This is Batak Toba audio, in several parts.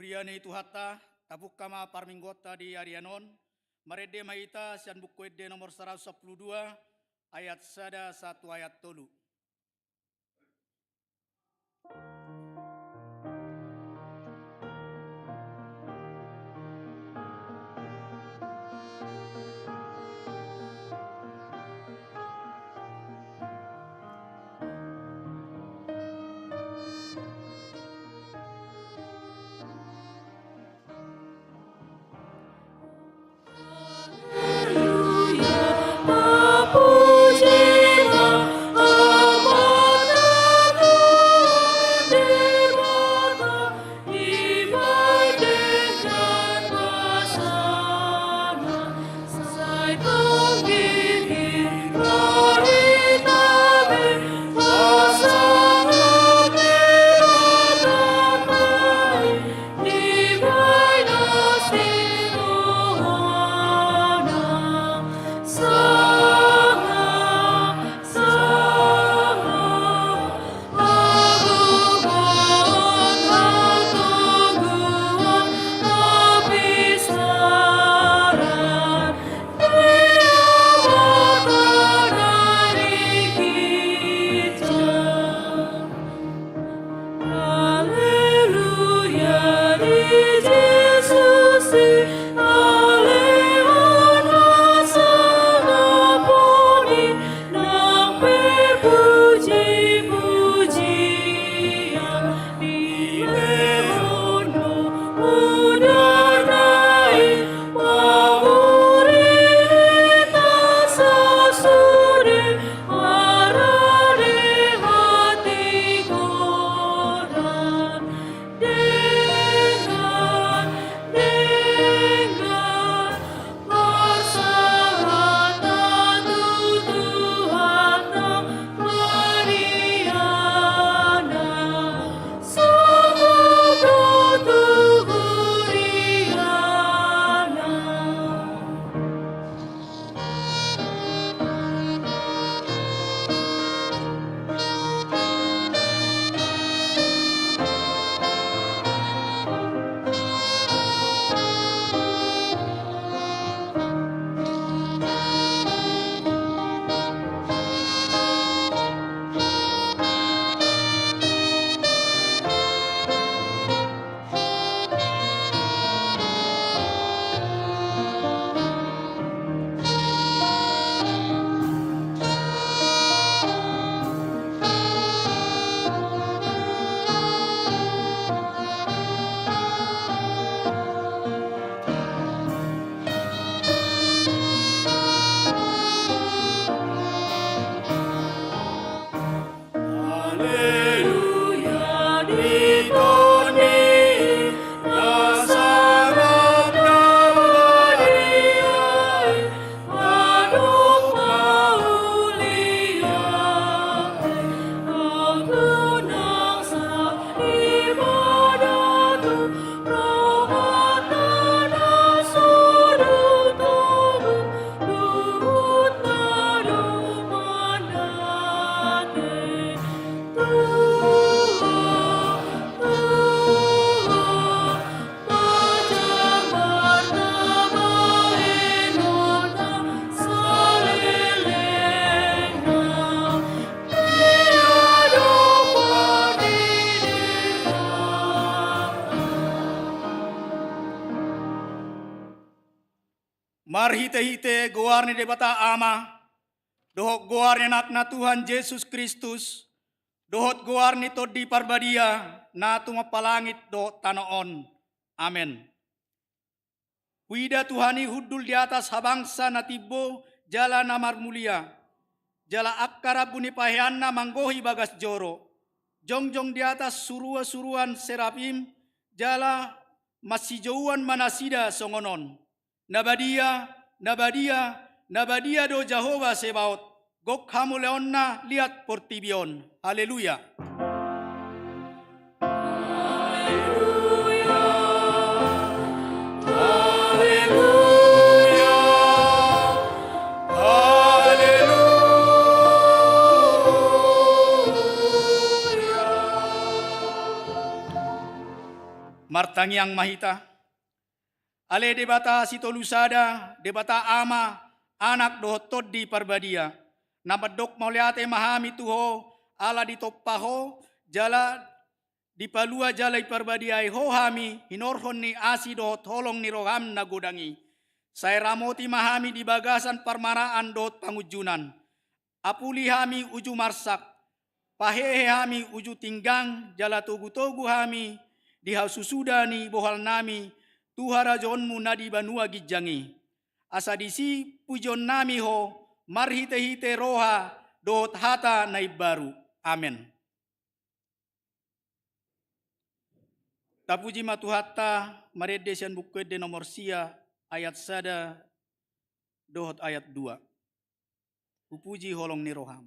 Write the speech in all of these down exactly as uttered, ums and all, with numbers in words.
Huria ni Tuhanta, tapungka ma parmingguonta di arian on. Marende ma hita sian Buku Ende nomor saratus sampulu dua, ayat sada sahat tu ayat tolu. Marhitehite goar ni Debata Ama, dohot goar ni Anakna Tuhan Jesus Kristus, dohot goar ni Tondi Parbadia, na tumompa langit dohot tano on. Amen. Huida Tuhan i hundul di atas habangsa na timbo jala na marmulia, jala angka rambu ni paheanna manggohi bagas joro, jongjong di atas surua-suruan serafim, jala mansijouan ma nasida songon on: Na badia, na badia, na badia do Jahowa Sebaot, gok hamuliaonna liat portibi on. Haleluya. Martangiang ma hita. Ale Debata Sitolu Sada, Debata Ama, Anak dohot Tondi Parbadia, na mandok mauliate ma hami tu Ho, ala ditompa Ho, jala dipalua jala diparbadiai Ho hami, hinorhon ni asi dohot holong ni roham na godang i. Sai ramoti ma hami di bagasan parmaraan dohot pangunjunan. Apuli hami uju marsak, pahehe hami uju tinggang, jala togu-togu hami di hasusuda ni bohal nami, tu harajaonmu na di banua ginjang i. Asa disi pujion nami Ho, marhite-hite roha, dohot hata na imbaru. Amen. Tapuji ma Tuhanta, marende sian Buku Ende nomor sia, ayat sada dohot ayat dua. Hupuji holong ni roham.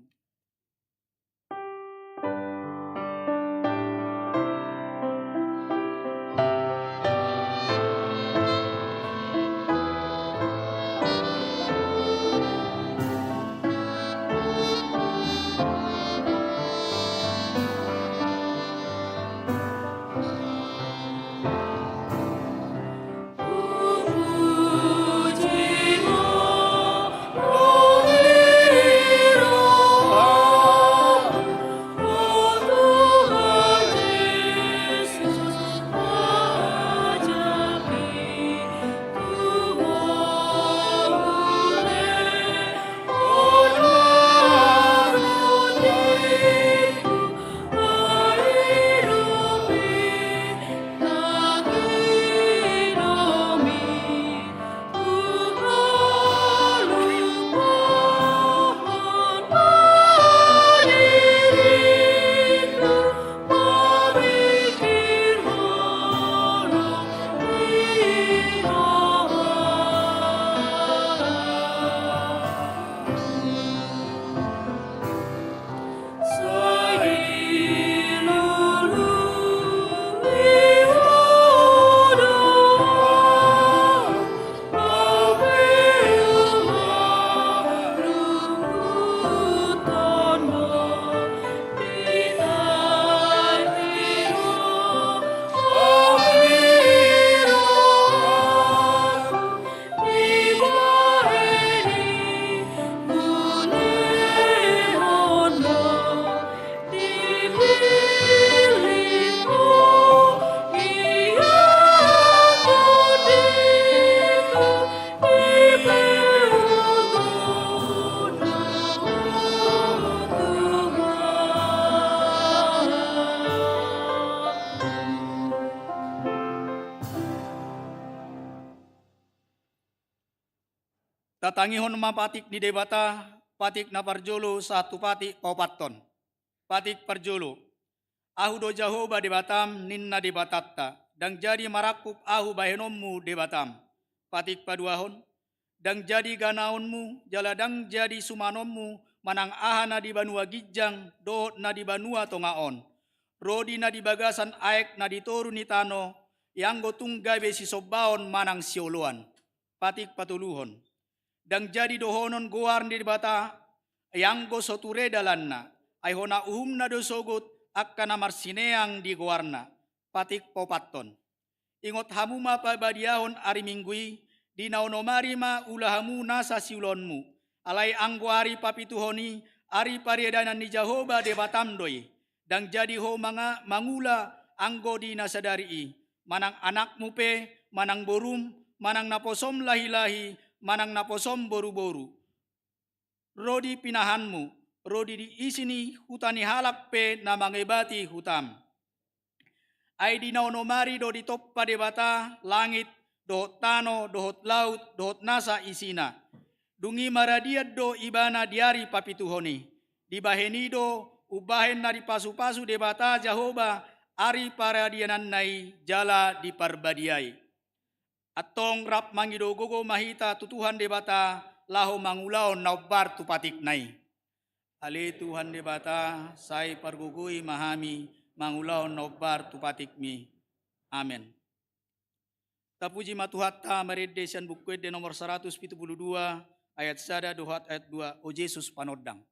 Tatangihon ma patik ni Debata, patik na parjolo sahat tu patik paopathon. Patik parjolo. Ahu do Jahowa Debatam, ninna Debatanta, ndang jadi marangkup ahu bahenonmu Debatam. Patik paduahon. Ndang jadi ganaonmu, jala ndang jadi sumanonmu, manang aha na di banua ginjang, dohot na di banua tonga on. Ro di na di bagasan aek na di toru ni tano, ianggo tung gabe sisombaon manang sioloan. Patik patoluhon. Ndang jadi dohonon goar ni Debata, ianggo so ture dalanna, ai hona uhumna do sogot angka na marsineang di goarna. Patik paopathon. Ingot hamu ma pabadiahon ari Minggu i, di na onom ari ma ula hamu nasa siulaonmu. Alai anggo ari papituhon i, ari pariadanan ni Jahowa Debatam do i. Ndang jadi ho manga-, mangula anggo di na sadari i, manang anakmu pe, manang borum, manang naposom lahi-lahi, manang naposom boru-boru. Ro di pinahanmu, ro di, di isi ni huta ni halak pe na mangebati hutam. Ai di na onom ari do ditompa Debata langit, dohot tano, dohot laut, dohot nasa isina. Dung i maradian do ibana di ari papituhon i. Dibahen i do, umbahen na dipasu-pasu Debata Jahowa ari paradiananna i jala diparbadiai. Antong rap mangido gogo ma hita tu Tuhan Debata, laho mangulahon na hombar tu patikna i. Ale Tuhan Debata, sai pargogoi ma hami, mangulahon na hombar tu patikmi. Amen. Tapuji ma Tuhanta, marende sian Buku Ende nomor saratus pitu pulu dua, ayat sada dohot ayat dua, O Jesus Panondang.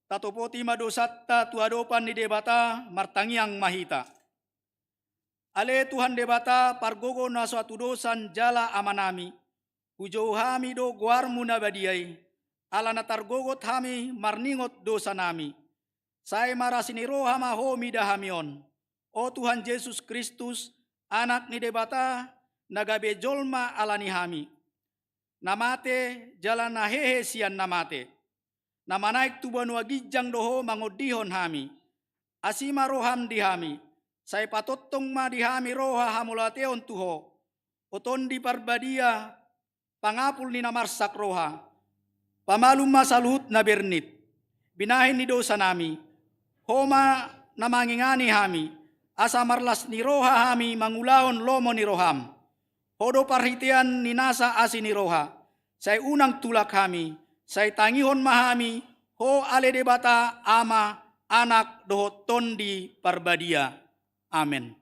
Tatopoti ma dosanta tu adopan ni Debata, martangiang ma hita. Ale Tuhan Debata, pargogo na so hatudosan jala Amanami, hujou hami do goarmu na badia i, ala na targogot hami marningot dosanami. Sai marasi ni roha ma Ho mida hami on. O Tuhan Jesus Kristus, Anak ni Debata, na gabe jolma ala ni hami, na mate jala na hehe sian na mate, na manaek tu banua ginjang do Ho mangondihon hami. Asi ma roham di hami, sai patongtong ma di hami roha hamauliateon tu Ho. O Tondi Parbadia, pangapul ni na marsak roha, pamalum ma saluhut na bernit, binahen ni dosanami. Ho ma na mangingani hami, asa marlas ni roha hami mangulahon lomo ni roham. Ho do parhitean ni nasa asi ni roha, sai unang tulak hami, sai tangihon ma hami Ho ale Debata Ama, Anak dohot Tondi Parbadia. Amen.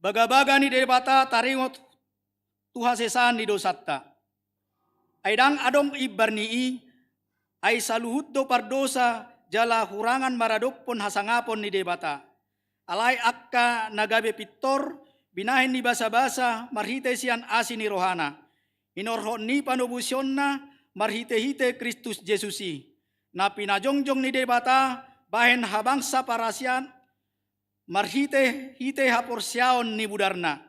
Bagabaga ni Debata taringot tu hasesaan ni dosanta. Ai ndang adong imbar ni i, ai saluhut do pardosa jala hurangan maradophon hasangapon ni Debata. Alai angka na gabe pintor, binahen ni basabasa marhite sian asi ni rohana, hinorhon ni panobusonna marhitehite Kristus Jesus i, na pinajongjong ni Debata bahen habangsa parasian, marhitehite haporseaon ni mudarna.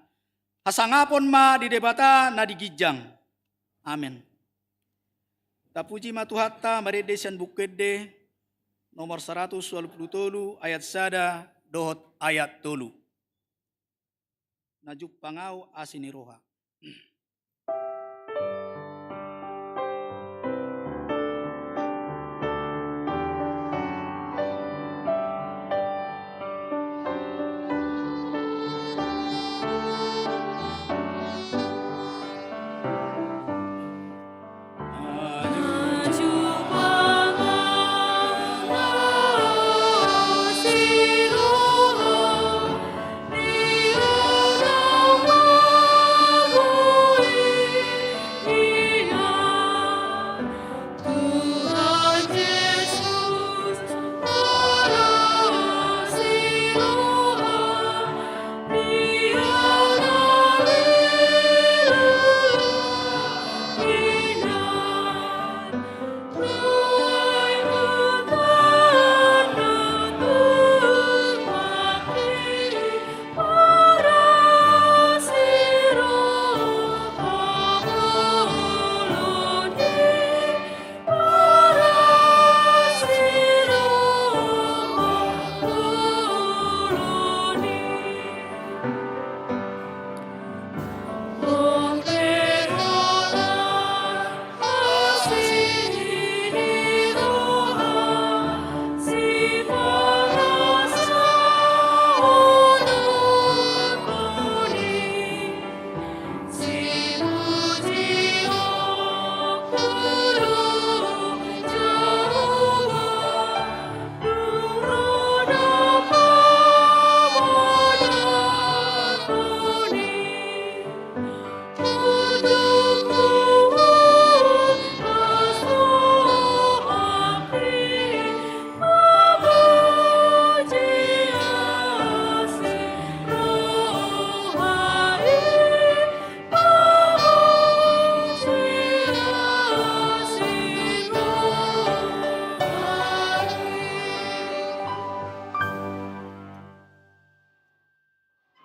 Hasangapon ma di Debata na di ginjang. Amen. Tapuji ma Tuhanta, marende sian Buku Ende nomor saratus ualu pulu tolu, ayat sada dohot ayat tolu. Na jumpang ahu asi ni roha.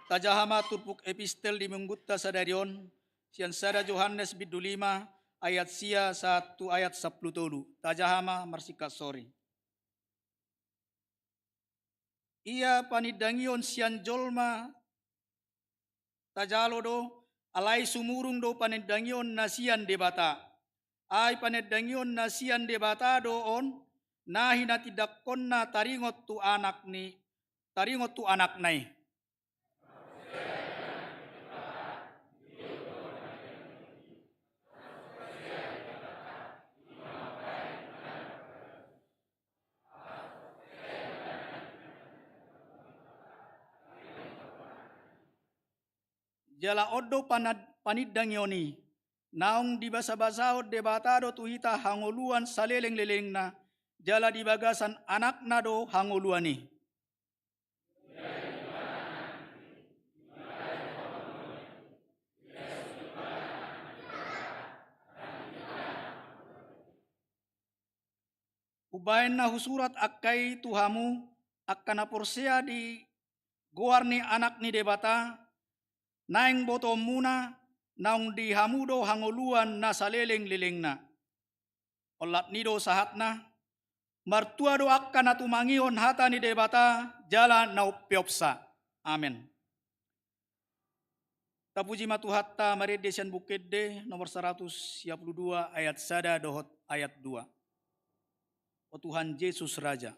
Tajaha ma turpuk epistel di minggunta sadari on, sian sada Johannes bindu lima, ayat sia sahat tu ayat sampulu tolu. Tajaha ma marsingkat sori. Ia panindangion sian jolma tajalo do, alai sumurung do panindangion na sian Debata. Ai panindangion na sian Debata do on, na hinatindangkonna taringot tu anak ni, taringot tu anakna i. Jala on do panad-, panindangion i, naung dibasabasahon Debata do tu hita hangoluan salelenglelengna, jala di bagasan anakna do hangoluan i. Umbahen na husurat angka i tu hamu, angka na porsea di goar ni Anak ni Debata, naeng botoonmuna, naung di hamu do hangoluan na salelenglelengna. Olat ni do sahatna, martua do angka na tumangihon hata ni Debata, jala na umpeopsa. Amen. Tapuji ma Tuhanta, marende sian Buku Ende nomor saratus sia pulu dua ayat sada dohot ayat dua. O Tuhan Jesus Raja.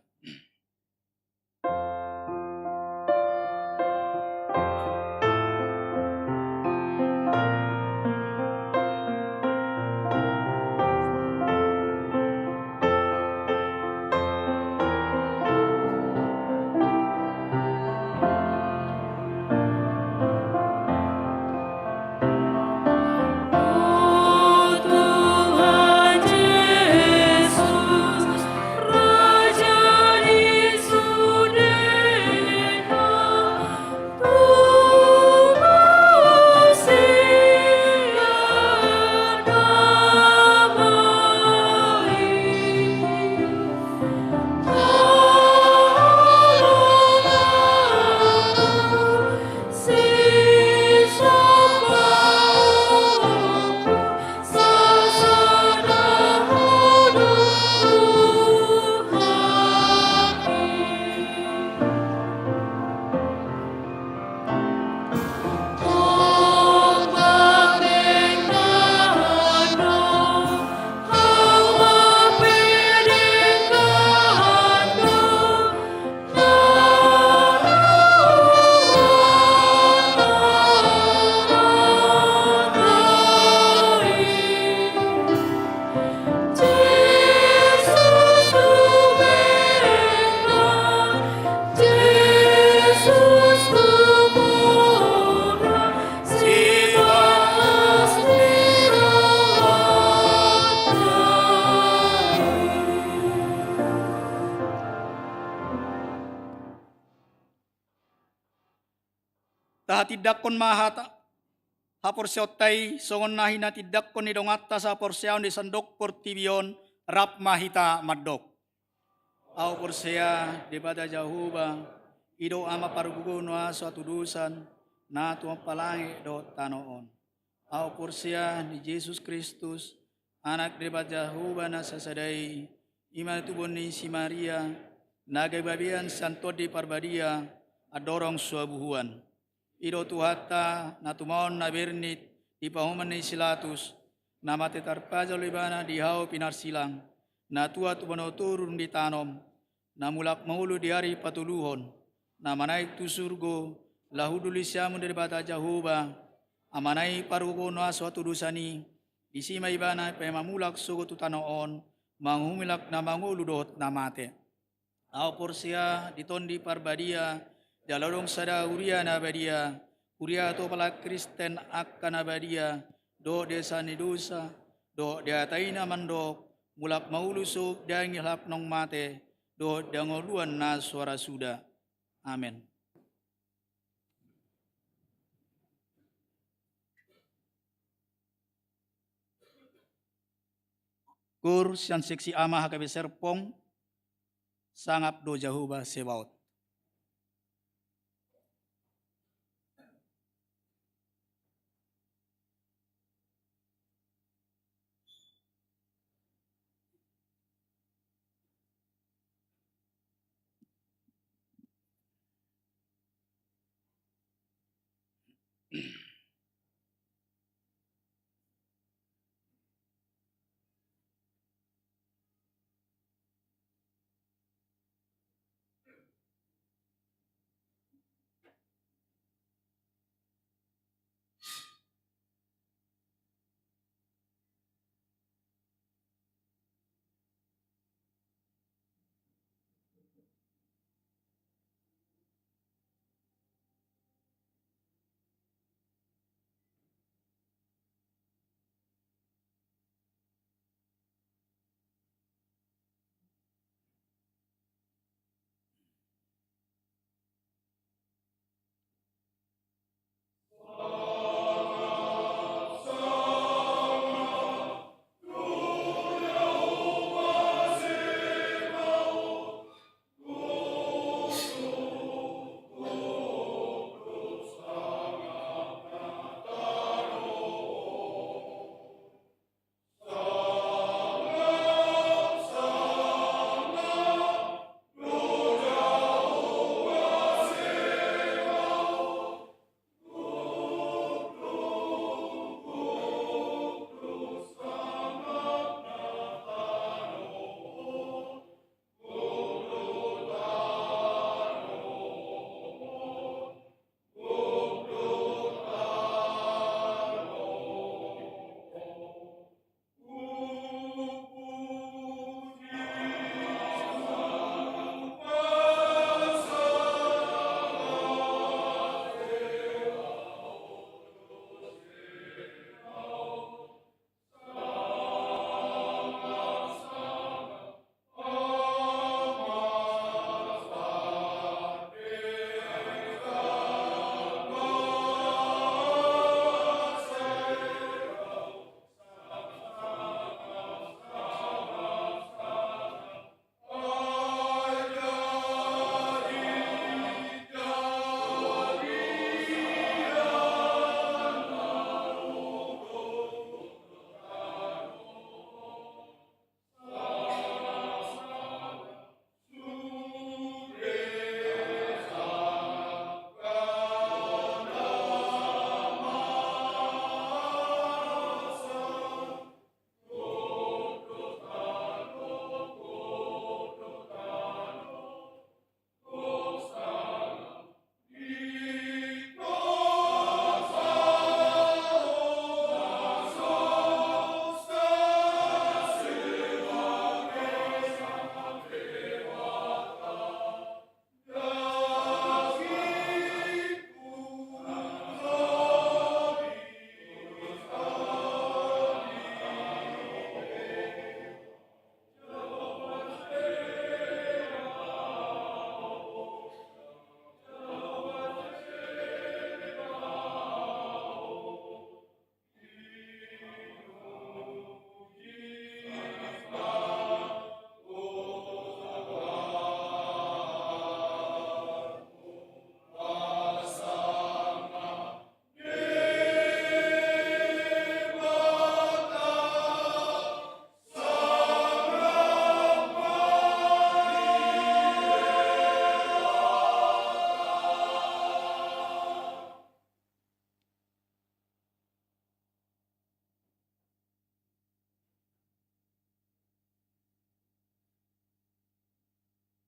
Tahatindangkon ma hata haporseaonta i, songon na hinatindangkon ni donganta saporseaon di sandok portibi on, rap ma hita mandok. Ahu porsea, Debata Jahowa, i do Ama pargogo na so hatudosan, na tumompa langit dohot tano on. Ahu porsea di Jesus Kristus, Anak Debata Jahowa na sasada i, i ma tubuan ni si Maria, na gabe babian sian Tondi Parbadia, andorang so habuhuan. I do Tuhanta, na tumaon na bernit di pahoman ni si Latus, na mate tarpajal Ibana di hau pinarsilang, na tua tu banua toru dung ditanom, na mulak mangolu di ari patoluhon, na manaek tu surgo, laho hundul di siamun ni Debata Jahowa, Amana i pargogo na so hatudosan i, disi ma Ibana paima mulak sogot tu tano on, manguhumi halak na mangolu dohot na mate. Ahu porsea di Tondi Parbadia, jala adong sada huria na badia, huria tu halak Kristen angka na badia, dohot di hasesaan ni dosa, dohot di hata i na mandok, mulak mangolu sogot daging ni halak naung mate, dohot di hangoluan na so ra suda. Amen. Koor sian seksi A M A H K B Serpong, Sangap do Jahowa Zebaot.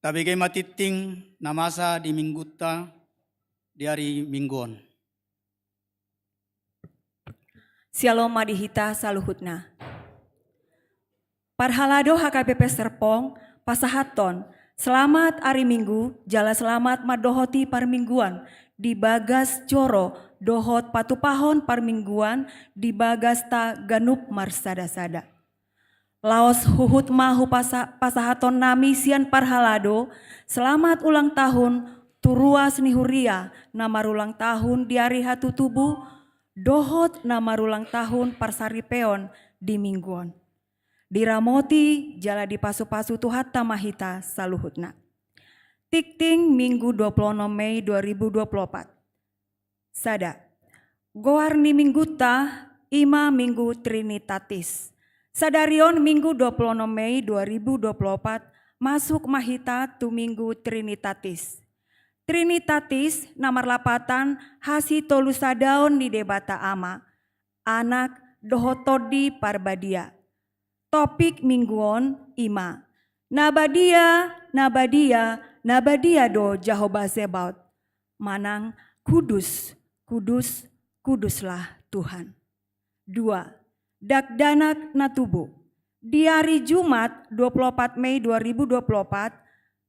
Tabege ma tingting na masa di minggunta di ari Minggu on. Syalom ma di hita saluhutna. Parhalado H K B P Serpong pasahathon selamat ari Minggu jala selamat mandohoti parmingguan di bagas joro dohot patupahon parmingguan di bagasta ganup marsada-sada. Laos huhut ma hupasa-, pasahaton nami sian parhalado selamat ulang tahun tu ruas ni huria na marulang tahun di ari hatutubu dohot na marulang tahun parsaripeon di Minggu on. Diramoti jala dipasupasu Tuhanta ma hita saluhutna. Tingting Minggu dua puluh enam Mei dua ribu dua puluh empat. Sada. Goar ni Minggunta i ma Minggu Trinitatis. Sadari on Minggu dua puluh enam Mei dua ribu dua puluh empat, masuk ma hita tu Minggu Trinitatis. Trinitatis na marlapatan hasitolusadaon ni Debata Ama, Anak, dohot Tondi Parbadia. Topik Minggu on i ma: Na badia, na badia, na badia do Jahowa Zebaot, manang Kudus, kudus, kuduslah Tuhan. Dua. Dakdanak na tubu. Di ari Jumat dua puluh empat Mei dua ribu dua puluh empat,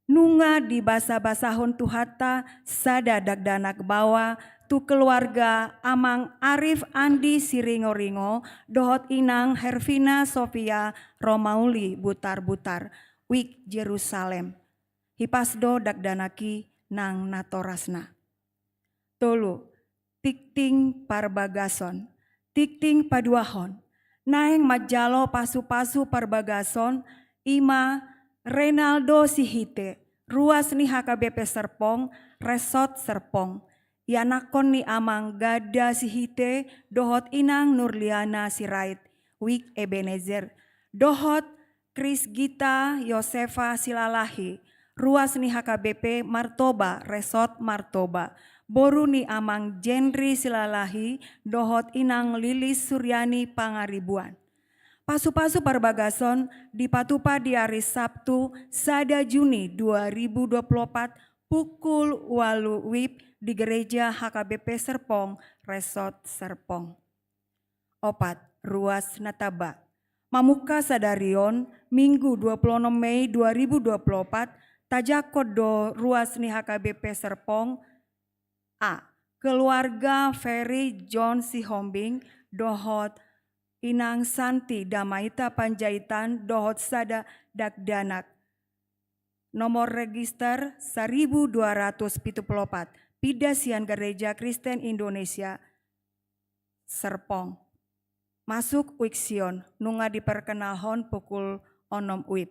nunga dibasabasahon Tuhanta sada dakdanak baoa tu keluarga Amang Arif Andi Siringoringo dohot Inang Hervina Sofia Romauli Butarbutar, Wijk Jerusalem. Hipas do dakdanak i nang natorasna. Tolu. Tingting parbagason. Tingting paduahon. Naeng manjalo pasupasu parbagason i ma Renaldo Sihite, ruas ni H K B P Serpong, Resort Serpong. Ianakhon ni Amang Ganda Sihite dohot Inang Nurliana Sirait, Wijk Ebenezer, dohot Krisgita Yosefa Silalahi, ruas ni H K B P Martoba, Resort Martoba, boru ni Amang Jenri Silalahi dohot Inang Lilis Suryani Pangaribuan. Pasupasu parbagason dipatupa di ari Sabtu, sada Juni dua ribu dua puluh empat, pukul ualu wib di Gereja H K B P Serpong, Resort Serpong. Opat. Ruas na tamba. Mamungka sadari on, Minggu dua puluh enam Mei dua ribu dua puluh empat, tajangkon do ruas ni H K B P Serpong: A. Keluarga Ferry John Sihombing dohot Inang Santi Damaita Panjaitan dohot sada dakdanak, nomor register saribu dua ratus pitu pulu opat, pinda sian Gereja Kristen Indonesia Serpong, masuk Wijk Sion, nunga diperkenalhon pukul onom wib.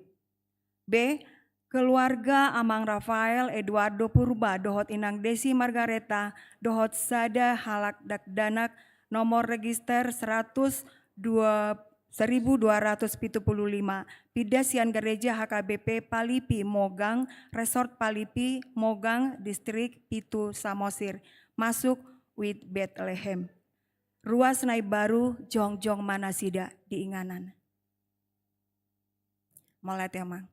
B. Keluarga Amang Rafael Eduardo Purba dohot Inang Desi Margareta dohot sada halak dakdanak, nomor register seratus dua, seribu dua ratus pitu pulu lima, pinda sian Gereja H K B P Palipi Mogang, Resort Palipi Mogang, Distrik pitu Samosir, masuk Wijk Betlehem. Ruas na imbaru jongjong ma nasida di inganan. Mauliate, Amang.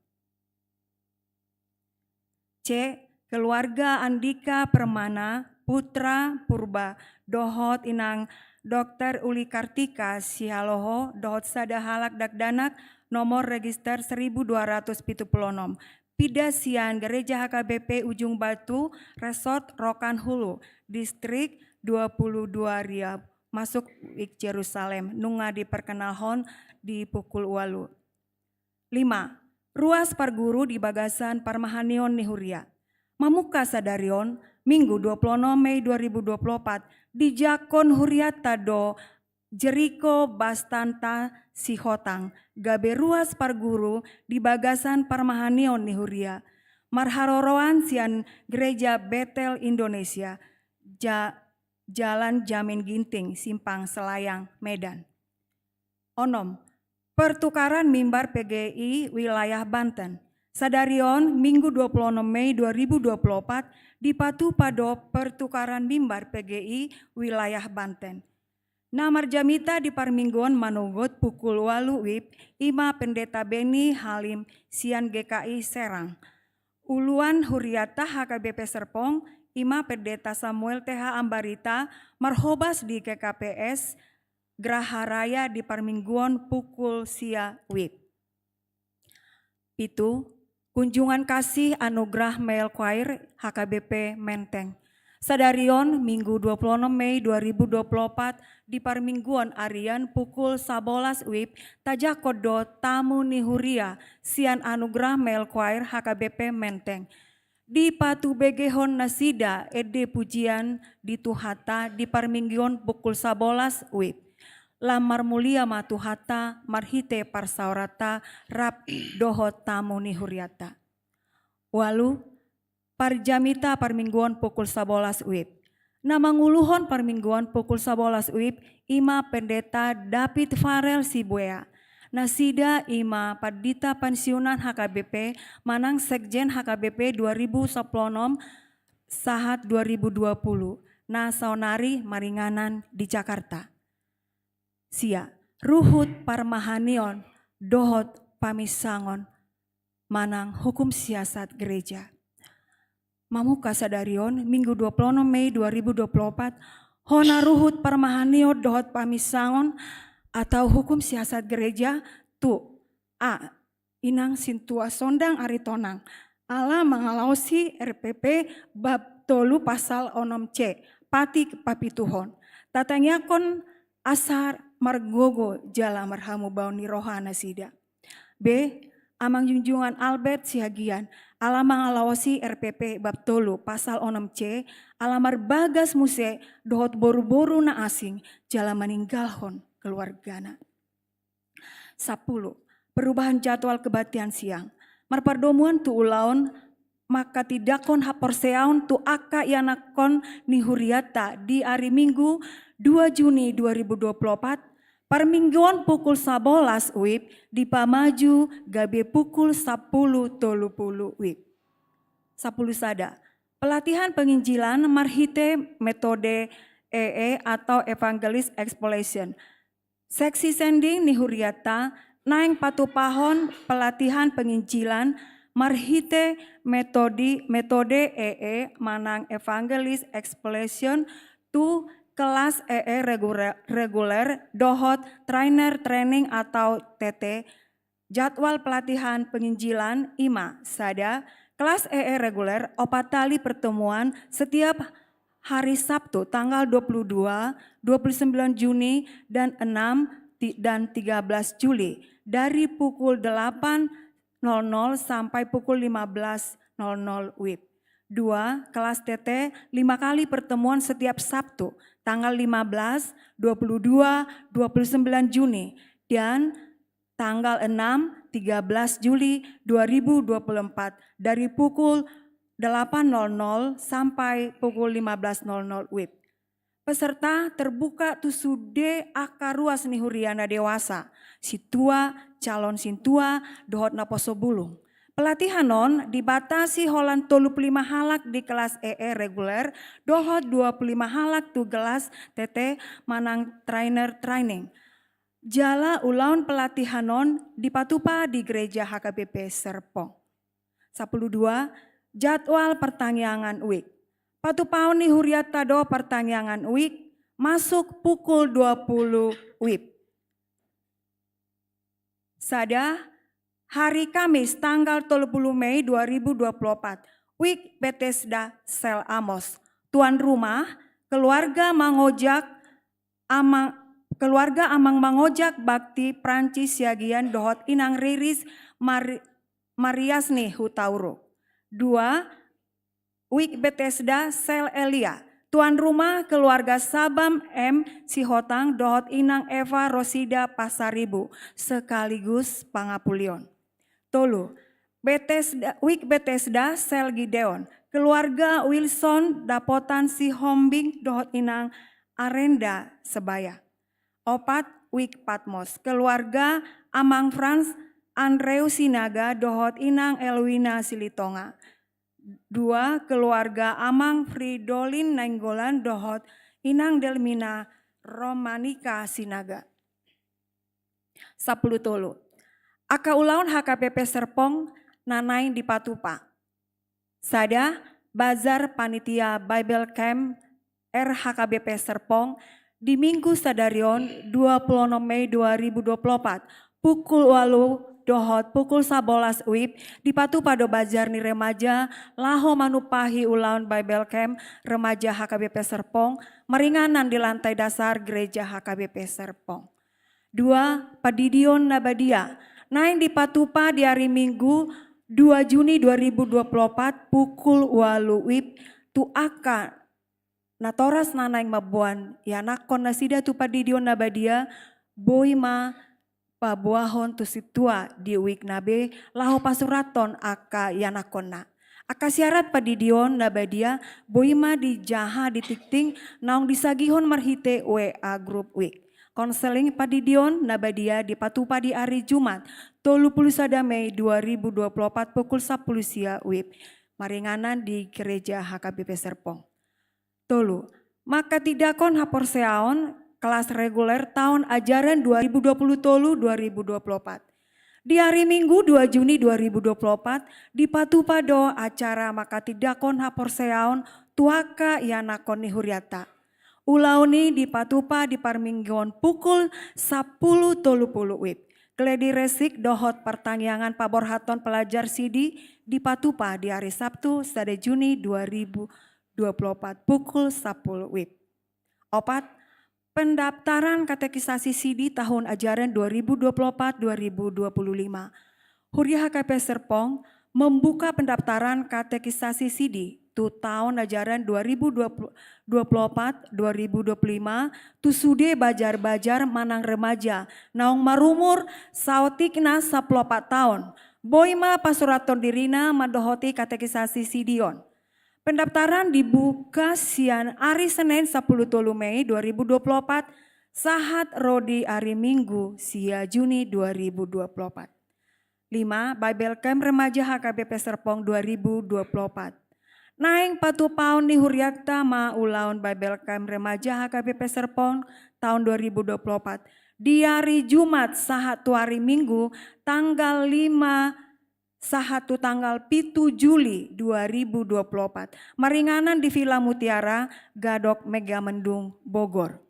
C. Keluarga Andika Permana Putra Purba dohot Inang Dokter Uli Kartika Sihaloho dohot sada halak dakdanak, nomor register seribu dua ratus pitu pulu onom, pinda sian Gereja H K B P Ujung Batu, Resort Rokan Hulu, Distrik dua pulu dua Riau, masuk Wijk Jerusalem, nunga diperkenalhon di pukul ualu. Lima. Ruas parguru di bagasan parmahanion ni huria. Mamungka sadari on, Minggu dua pulu onom Mei dua ribu dua pulu opat, dijangkon hurianta do Jeriko Bastanta Sihotang gabe ruas parguru di bagasan parmahanion ni huria, marharoroan sian Gereja Betel Indonesia, Ja-, Jalan Jamin Ginting, Simpang Selayang, Medan. Onom. Pertukaran mimbar P G I wilayah Banten. Sadari on, Minggu dua pulu onom Mei dua ribu dua pulu opat, dipatupa do pertukaran mimbar P G I wilayah Banten. Na marjamita di parmingguon manogot pukul ualu wib i ma Pendeta Benny Halim sian G K I Serang. Uluan hurianta H K B P Serpong, ima Pendeta Samuel T H Ambarita, marhobas di G K P S Graha Raya di parmingguon pukul sia wib. Pitu, kunjungan kasih anugerah Male Choir H K B P Menteng. Sadari on, Minggu dua puluh enam Mei dua ribu dua puluh empat, di parmingguon arian pukul sabolas wib, tajangkon do tamu ni huria sian anugerah Male Choir H K B P Menteng. Dipatubegehon nasida ende pujian di Tuhanta di parmingguon pukul sabolas wib. Lam marmulia ma Tuhanta marhite parsaoranta rap dohot tamu ni hurianta. Ualu, parjamita parmingguon pukul sabolas wib. Na manguluhon parmingguon pukul sabolas wib ima Pendeta David Farel Sibuea. Nasida ima pandita pensiunan H K B P manang sekjen H K B P dua ribu sampulu onom sahat dua ribu dua puluh, na saonari maringanan di Jakarta. Sia, ruhut parmahanion dohot paminsangon manang hukum siasat gereja. Mamungka sadari on, Minggu dua puluh enam Mei dua ribu dua puluh empat, hona ruhut parmahanion dohot paminsangon atau hukum siasat gereja tu: A, Inang Sintua Sondang Aritonang, ala mangalaosi R P P bab tolu pasal onom C, patik papituhon. Tatangiangkon asa margogo jala marhamubaon ni roha nasida. B, Amang Junjungan Albert Siagian, ala mangalaosi R P P bab tolu pasal onom C, ala marbagas muse dohot boruboru na asing jala maninggalhon keluargana. Sampulu, perubahan jadwal kebaktian siang. Marpardomuan tu ulaon manghatindanghon haporseaon tu angka ianakhon ni hurianta di ari Minggu dua Juni dua ribu dua puluh empat, parmingguon pukul sabolas wib dipamaju gabe pukul sampulu tolu pulu wib. Sampulu sada, pelatihan penginjilan marhite metode E E atau Evangelist Exploration. Seksi sending ni hurianta naeng patupahon pelatihan penginjilan marhite metodi-, metode E E manang Evangelist Exploration tu kelas E E regure-, reguler dohot trainer training atau T T. Jadwal pelatihan penginjilan ima: sada, kelas E E reguler opat kali pertemuan setiap hari Sabtu tanggal dua puluh dua, dua puluh sembilan Juni, dan enam ti-, dan tiga belas Juli dari pukul delapan nol nol sampai pukul lima belas nol nol wib. Dua, kelas T T lima kali pertemuan setiap Sabtu tanggal lima belas, dua puluh dua, dua puluh sembilan Juni, dan tanggal enam, tiga belas Juli dua ribu dua puluh empat dari pukul delapan nol nol sampai pukul lima belas nol nol wib. Peserta terbuka tu sude angka ruas ni huria na dewasa, sintua, calon sintua, dohot naposo bulung. Pelatihan on dibatasi holan tolu pulu lima halak di kelas E E reguler, dohot dua pulu lima halak tu kelas T T manang trainer training. Jala ulaon pelatihan on dipatupa di Gereja H K B P Serpong. Sampulu dua, jadwal partangiangan wijk. Patupaon ni hurianta do partangiangan wijk masuk pukul dua pulu wib. Sada, hari Kamis tanggal tolu pulu Mei dua ribu dua puluh opat, wijk Betesda Sel Amos. Tuan rumah, keluarga mangojak Amang, keluarga Amang Mangojak Bakti Prancis Siagian dohot Inang Riris Mar-, Mariasni Hutauruk. Dua, wijk Betesda Sel Elia. Tuan rumah keluarga Sabam M Sihotang dohot Inang Eva Rosida Pasaribu sekaligus pangapulion. Tolu, Betesda, wijk Betesda Sel Gideon, keluarga Wilson Dapotan Sihombing dohot Inang Arenda Sebaya. Opat, wijk Patmos, keluarga Amang Frans Andrew Sinaga dohot Inang Elwina Silitonga. Dua, keluarga Amang Fridolin Nainggolan dohot Inang Delmina Romanika Sinaga. Sampulu tolu. Angka ulaon H K B P Serpong na naeng dipatupa. Sada, bazar panitia Bible Camp R H K B P Serpong di Minggu sadari on, dua puluh enam Mei dua ribu dua puluh empat, pukul ualu dohot pukul sabolas wib, dipatupa do bazar ni remaja laho manumpahi ulaon Bible Camp remaja H K B P Serpong, maringanan di lantai dasar gereja H K B P Serpong. Dua, pandidion na badia. Naeng dipatupa di ari Minggu, dua Juni dua ribu dua puluh empat, pukul ualu wib, tu angka natoras na naeng mamboan ianakhon nasida tu pandidion na badia, boi ma paboahon tu sintua di wibna be, laho pasurathon angka ianakhonna. Angka syarat pandidion na badia, boi ma dijaha di tingting naung disagihon marhite W A grup wib. Konseling pandidion na badia dipatupa di ari Jumat, tolu puluh sada Mei dua ribu dua puluh empat, pukul sampulu sia wib, maringanan di gereja H K B P Serpong. Tolu, manghatindanghon haporseaon kelas reguler taon ajaran dua ribu dua puluh tolu dua ribu dua puluh empat. Di ari Minggu, dua Juni dua ribu dua puluh empat, dipatupa do acara manghatindanghon haporseaon tu angka ianakhon ni hurianta. Ulaon i dipatupa di parmingguon pukul sampulu tolu puluh wib. Gladi resik dohot partangiangan paborhathon pelajar sidi dipatupa di ari Sabtu, sada Juni dua ribu dua puluh empat, pukul sampulu wib. Opat, pendaftaran katekisasi sidi tahun ajaran dua ribu dua puluh empat dua ribu dua puluh lima. Huria H K B P Serpong membuka pendaftaran katekisasi sidi tu taon ajaran dua ribu dua puluh, dua puluh empat dua ribu dua puluh lima tu sude bazar-bazar manang remaja naung marumur saotikna sampulu opat taon. Boi ma pasurathon dirina mandohoti katekisasi sidi on. Pendaftaran dibuka sian ari Senen sampulu tolu Mei dua ribu dua puluh empat sahat ro di ari Minggu sia Juni dua ribu dua puluh empat. Lima, Bible Camp Remaja H K B P Serpong dua ribu dua puluh empat. Naeng patupaon ni hurianta ma ulaon Bible Camp Remaja H K B P Serpong taon dua ribu dua puluh empat di ari Jumat sahat tu ari Minggu, tanggal lima sahat tu tanggal pitu Juli dua ribu dua puluh empat, maringanan di Villa Mutiara, Gadok Megamendung, Bogor.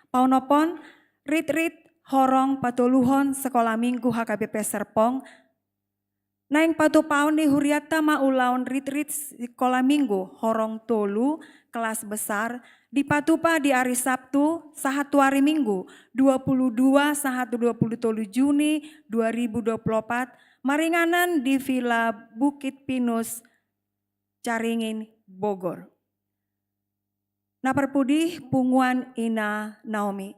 Paonomhon, ritrit horong patoluhon Sekolah Minggu H K B P Serpong. Naeng patupaon ni hurianta ma ulaon ritrit Sekolah Minggu horong tolu, kelas besar, dipatupa di ari Sabtu sahat tu ari Minggu, dua puluh dua sahat tu dua puluh tolu Juni dua ribu dua puluh empat, maringanan di Villa Bukit Pinus, Caringin, Bogor. Na parpudi, punguan Ina Naomi.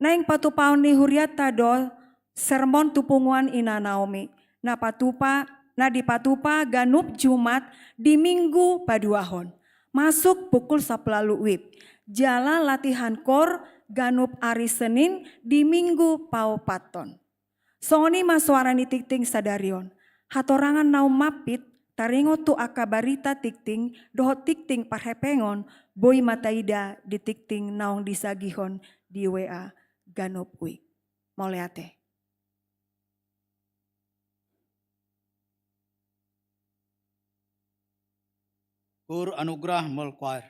Naeng patupaon ni hurianta do sermon tu punguan Ina Naomi. Na patupa, na dipatupa ganup Jumat di Minggu paduahon. Masuk pukul sampulu ualu wib. Jala latihan kor ganup ari Senin di Minggu paopathon. Songon i ma soara ni tingting sadari on. Hatorangan naung mampit, taringot tu angka barita tingting, dohot tingting parhepengon, boi ma taida di tingting naung disagihon di W A ganup wib. Mauliate. Kur Anugrah Mol Choir.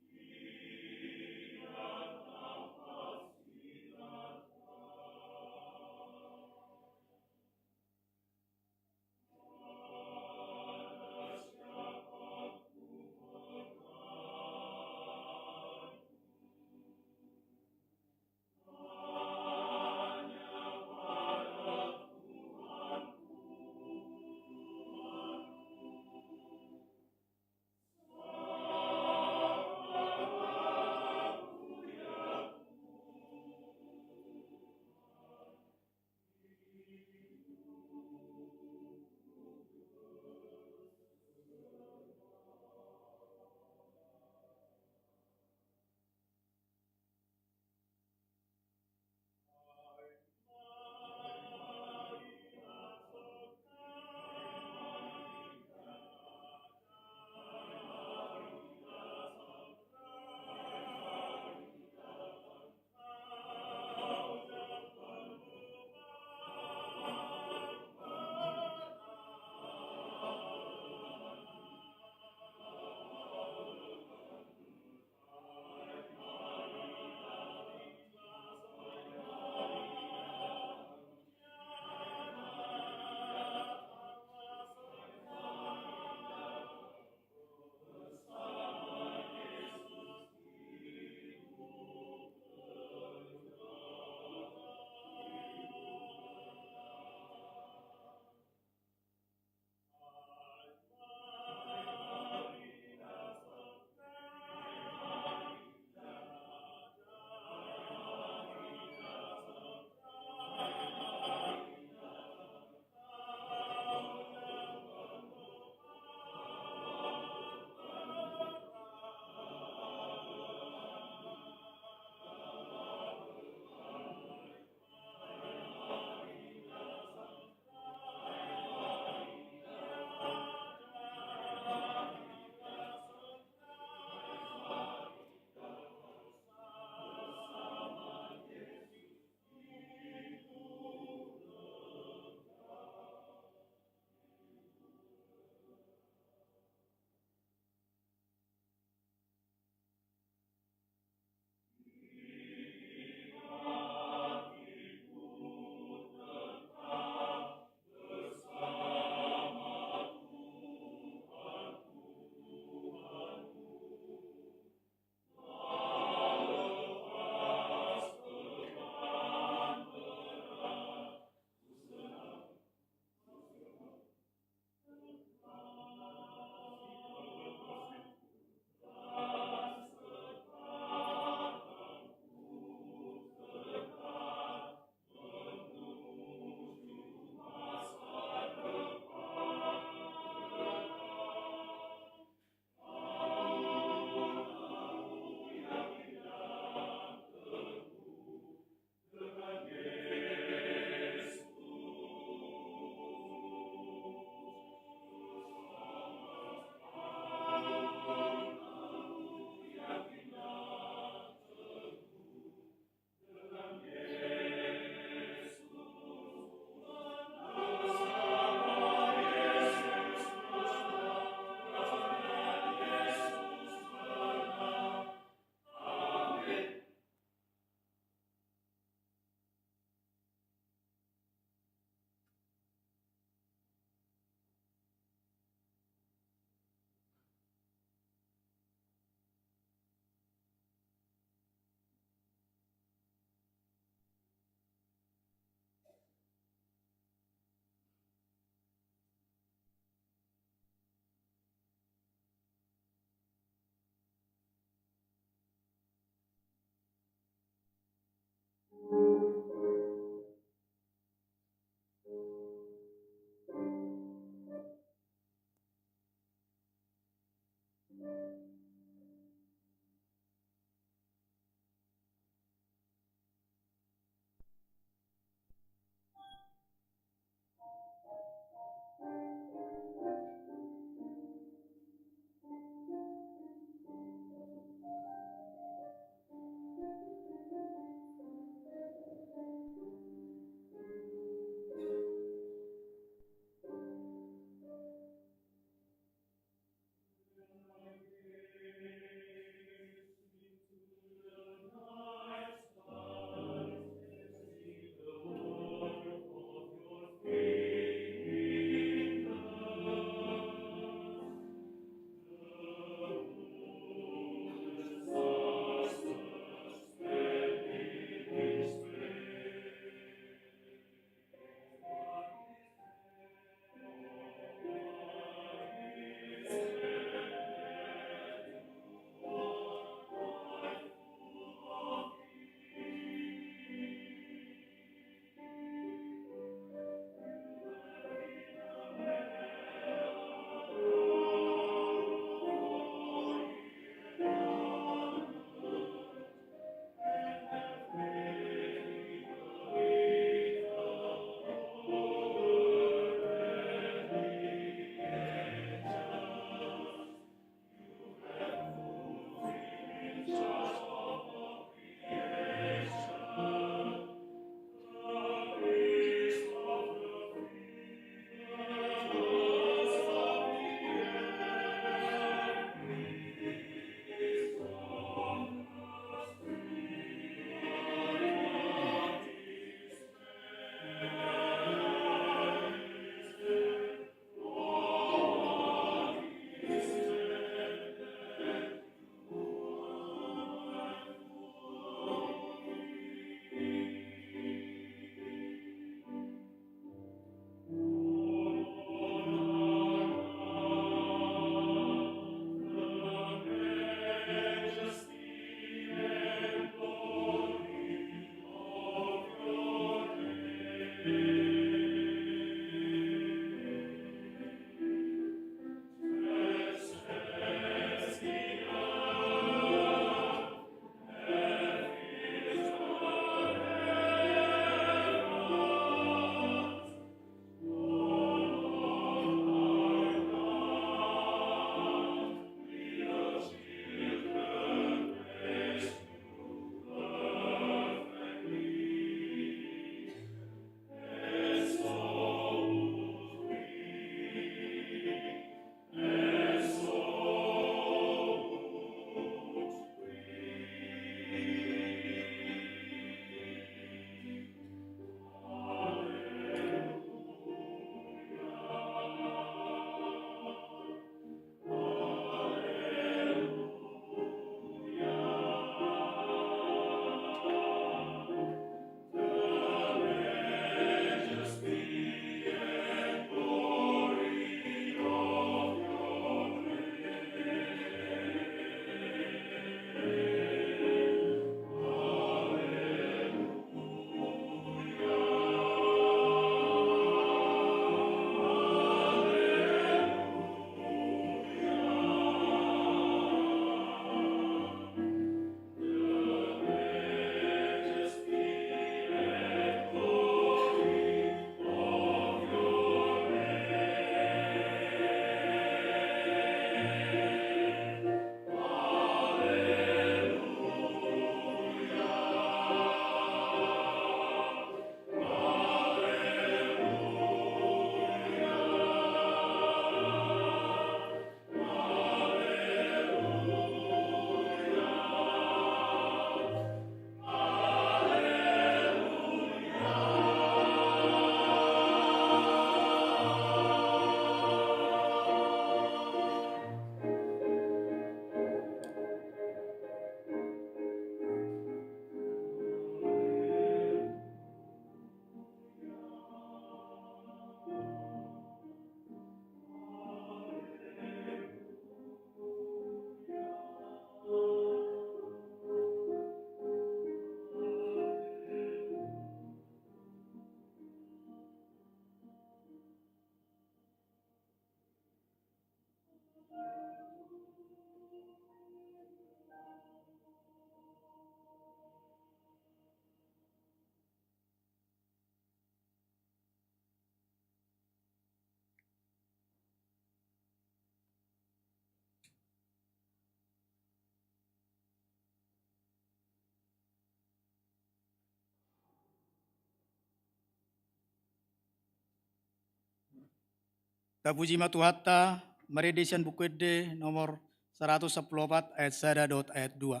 Tapuji ma Tuhanta, marende sian Buku Ende nomor saratus sampulu opat ayat sada dohot ayat dua.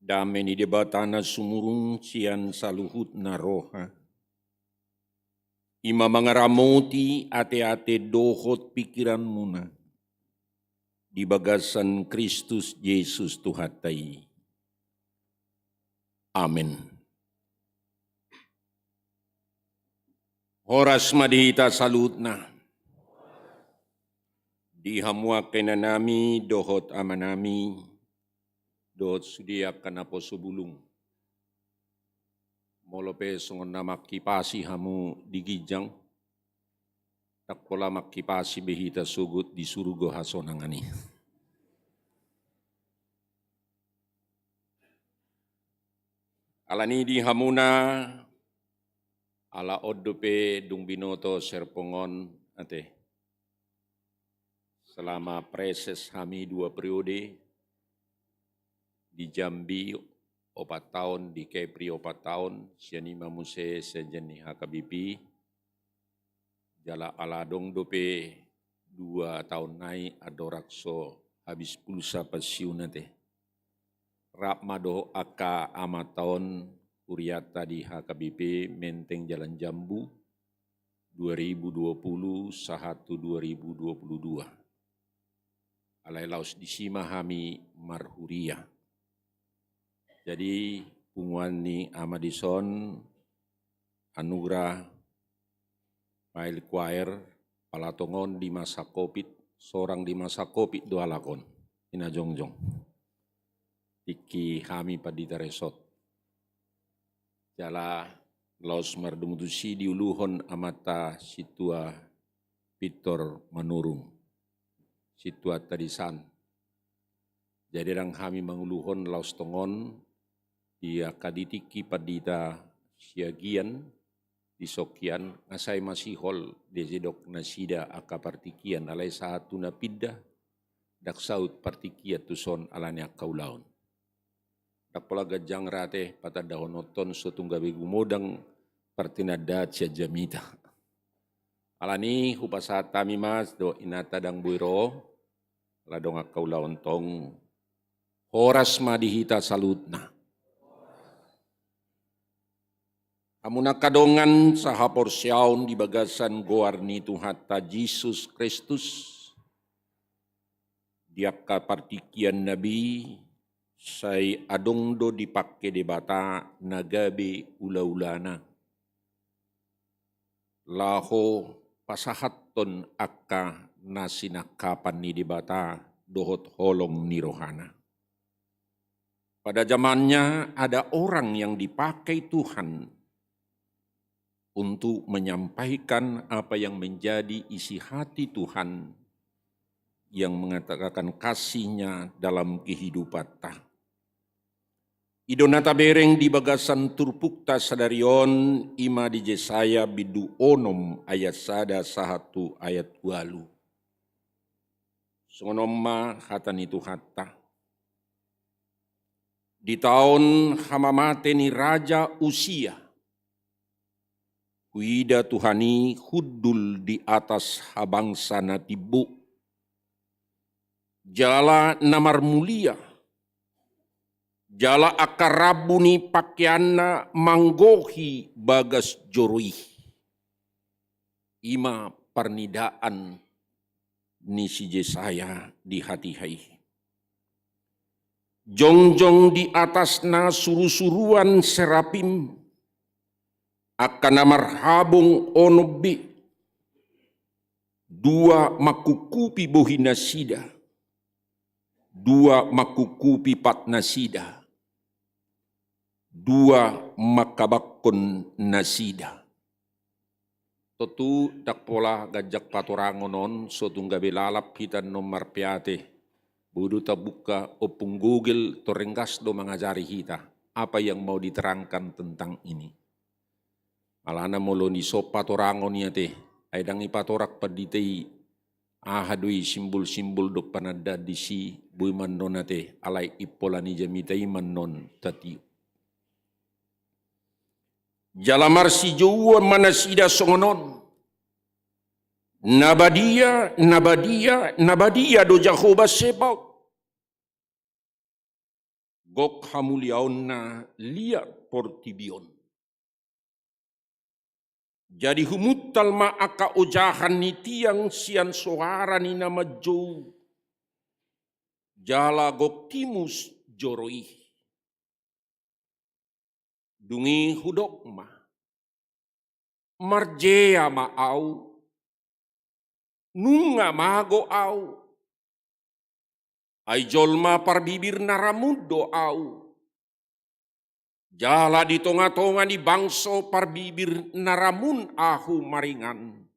Dame ni Debata na sumurung sian saluhutna roha, i ma mangaramoti ateate dohot pingkiranmuna di bagasan Kristus Jesus Tuhanta i. Amen. Horas ma di hita saluhutna. Di hamu angka inanami dohot amanami, dohot sude angka naposo bulung. Molo pe songon na mangkipasi hamu di ginjang, ndang pola mangkipasi be hita sogot di surgo hasonangan i. Alani di hamuna, ala on dope dung binoto serpong on, ate. Selama praeses hami dua periode, di Jambi opat taon, di Kepri opat taon, sian i ma muse sekjen ni H K B P, jala ala adong dope dua taon nai andorang so habis pulsa pensiun, ate. Rap ma dohot angka amanta on hurianta di H K B P Menteng Jalan Jambu, dua ribu dua puluh sahat tu dua ribu dua puluh dua. Alai laos disi ma hami marhuria. Jadi punguan ni ama dison, Anugrah Mail Choir, pala tongon di masa covid, sorang di masa covid do halak on, di na jongjong. Tingki hami pandita resort. Jala laos mardomu tusi diuluhon amanta Sintua Victor Manurung, sintuanta di san. Jadi ndang hami manguluhon laos tongon di angka di tingki pandita Siagian di Songkian, nga sai masihol didok nasida angka partingkian, alai sahat tu na pinda, ndang saut partingkian tuson alani angka ulaon. Ndang pola ganjang rate patandahononton, so tung gabe gumodang partinandaan sian jamita. Alani hupasahat hami ma dohot inanta dang boi ro, ala dong angka ulaon tong. Horas ma di hita saluhutna. Hamu na angka dongan sahaporseaon di bagasan goar ni Tuhanta Jesus Kristus, di angka partingkian na bi, Sai adong do dipangke Debata na gabe ulaulana laho pasahathon angka na sinangkapan ni Debata dohot holong ni rohana. Pada zamannya ada orang yang dipakai Tuhan untuk menyampaikan apa yang menjadi isi hati Tuhan yang mengatakan kasih-Nya dalam kehidupanta. I do na tabereng di bagasan turpukta sadari on, i ma di Jesaya bindu onom ayat sada sahat tu ayat ualu. Songon on ma hata ni Tuhanta. Di taon hamamate ni Raja Usia, huida Tuhan i hundul di atas habangsa na timbo, jala na marmulia, jala angka rambu ni pangkeanna manggohi bagas joro i. I ma parnidaan ni si Jesaya di hatiha i. Jongjong di atasna surusuruan serapim, angka na marhabong onom be, dua mangkungkupi bohinasida, dua mangkungkupi patnasida, dua manghabanghon nasida. Tontu ndang pola ganjang patorangon on, so tung gabe lalap hita annon marpeate. Boi do tabuka Ompung Google, torenggas do mangajari hita apa yang mau diterangkan tentang ini. Alana molo dison patorangon i ate, ai ndang ipatorang pandita i aha do i simbol-simbol dohot panandaan disi, boi ma annon ate, alai impola ni jamita i ma annon tatiop. Jala marsijouon ma nasida songon on: Na badia, na badia, na badia do Jahowa Zebaot. Gok hamuliaonna liat portibi on. Jadi humuntal ma angka ojahan ni tiang sian soara ni na manjou, jala gok timus joro i. Dung i hudok ma: Marjea ma ahu, nunga mago ahu. Ai jolma parbibir na ramun do ahu, jala di tongatonga ni bangso parbibir na ramun ahu maringan.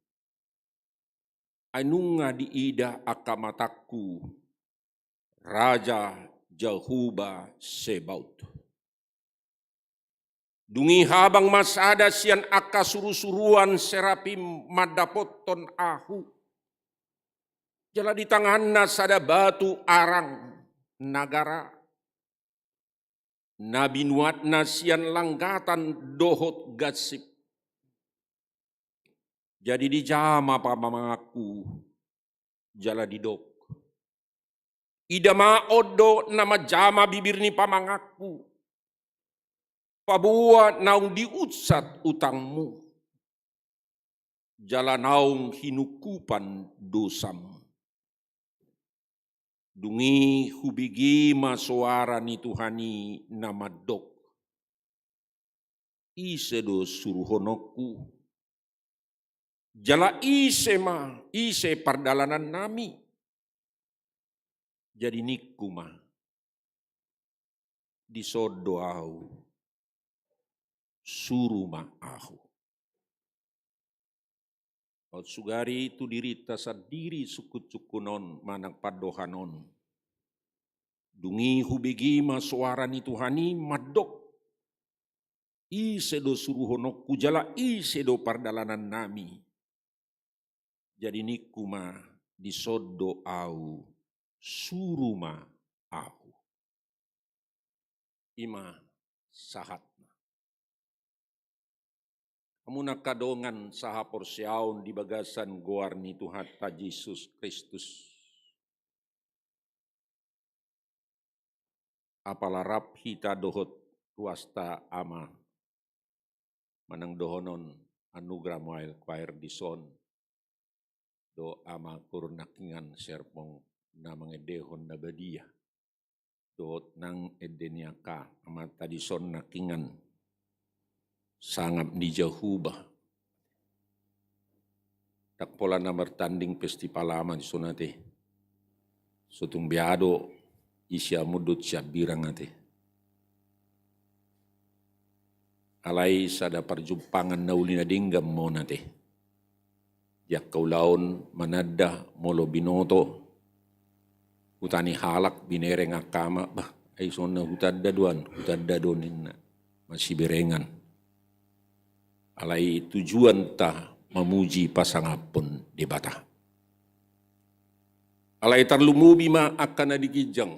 Ai nunga diida angka matangku Raja Jahowa Zebaot. Dung i habang ma sada sian angka surusuruan serapim mandapothon ahu, jala di tanganna sada batu arang na gara, na binuatna sian langgatan dohot gansip. Jadi dijama pamanganku, jala didok: Ida ma on do na manjama bibir ni pamanganku, paboa naung diunsat utangmu, jala naung hinungkupan dosam. Dung i hubege ma soara ni Tuhan i na mandok: Ise do suruhononku? Jala ise ma, ise pardalanannami? Jadi ningku ma: Dison do ahu, suru ma ahu. Aut sugari tu dirinta sandiri sungkunsungkun on manang pandohan on. Dung i hubege ma soara ni Tuhan i mandok: Ise do suruhononku jala ise do pardalanannami? Jadi ningku ma: Dison do ahu, suru ma ahu. I ma sahatna. Hamu na angka dongan sahaporseaon di bagasan goar ni Tuhanta Jesus Kristus. Apala rap hita dohot ruasta ama manang dohonon Anugerah Mobile Choir dison, do ama guru nangkiningan serpong na mangendehon na badia. dohot nang ende ni angka amanta dison nangkiningan sangap ni Jahowa. Ndang pola na martanding festival ama dison ate. So tung be adong i siamun dohot siambirang ate. Alai sada parjumpangan na uli na denggan ma on ate. Di angka ulaon mananda molo binoto huta ni halak binereng angka ama, bah, ai songon na hutanda do an, hutanda do ninna. Masiberengan. Alai tujuanta mamuji pasangaphon Debata. Alai tarlumobi ma angka na di ginjang.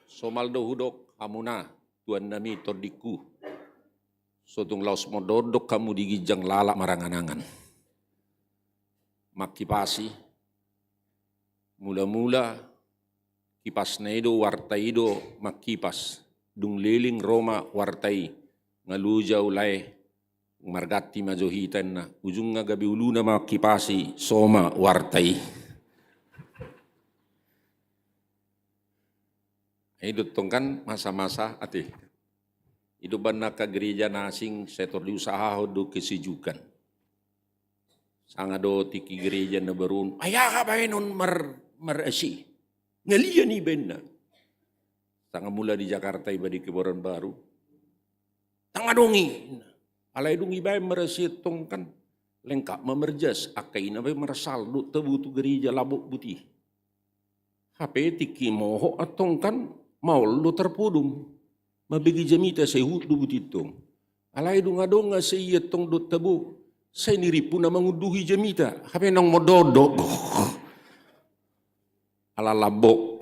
Somal do hudok hamuna tuannami tondingku. So tung laos mondondon hamu di ginjang lalap maranganangan. Mangkipasi. Mula-mula kipasna i do warta i do mangkipas. Dung leleng ro ma warta i. Nga loja ulae. Marganti ma jo hita inna. Ujungna gabe uluna mangkipasi so ma warta i. I do tong kan masa-masa ate. I do umbahen angka gereja na asing sai tor diusahahon do kesejukan. Sanga do tingki gereja na baru on, ai aha baenon mar, mar-A C. Ngalian i baenna. Sanga mula di Jakarta iba di Kebayoran Baru. Ndang adong i. Alai dung ibaen mar-A C tong kan lengkap ma marjas, angka i na baen marsaldo tabo tu gereja lambok buti. Hape tingki mohop antong kan maol do tarpodom. Mambege jamita sai huhut do buti tong. Alai dung adong ase i antong dohot tabo sai nirimpu na mangunduhi jamita. Hape naung mondondon. Ala lambok.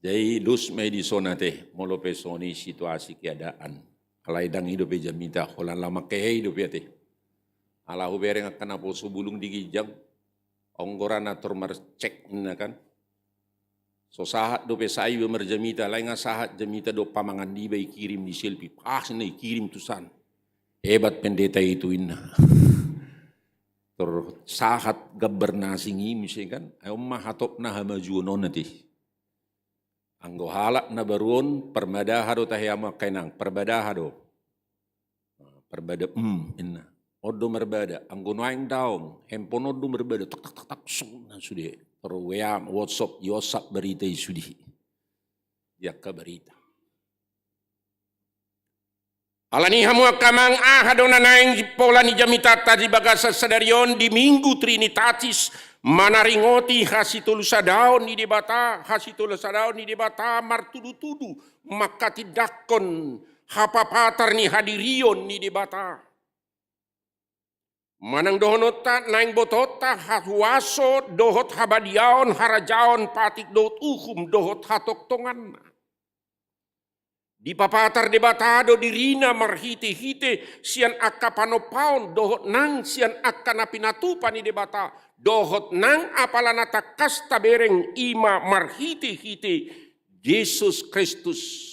Jadi dos ma i dison ate, molo pe songon i situasi keadaan. Alai ndang i dope jamita, holan laho mangkehe i dope ate. Ala hubereng angka naposo bulung di ginjang. Anggora na tor marcek ninna kan. So sahat dope sa iba marjamita, alai nga sahat jamita dohot pamangan niba ikirim di selfie. Pas ninna ikirim tu san. Hebat pendeta itu inna. Tor sahat gambar na asing i muse kan. Ai on ma hatopna hamajuon on ate. Anggo halak na baru on, parbadaha do tahe hamu angka inang, parbadaha do. Parbada, mm, inna. On do marbada, anggo nuaeng daong, handphone on do marbada, tak, tak, tak, tak, sung, na sude. Tor W A, WhatsApp, i WhatsApp barita i sude. Di angka barita. Alani i hamu angka amang, aha do na naeng pola ni jamitanta di bagasan sadari on di Minggu Trinitatis, manaringoti hasitolusadaon ni Debata, hasitolusadaon ni Debata martudutudu manghatindanghon hapapatar ni hadirion ni Debata. Manang dohononta naeng botoonta hahuaso dohot habadiaon, harajaon, patik dohot uhum dohot hatongtonganna. Dipapatar Debata do dirina marhitehite sian angka panompaon dohot nang sian angka na pinatupa ni Debata, dohot nang apala na tangkas tabereng i ma marhitehite Jesus Kristus.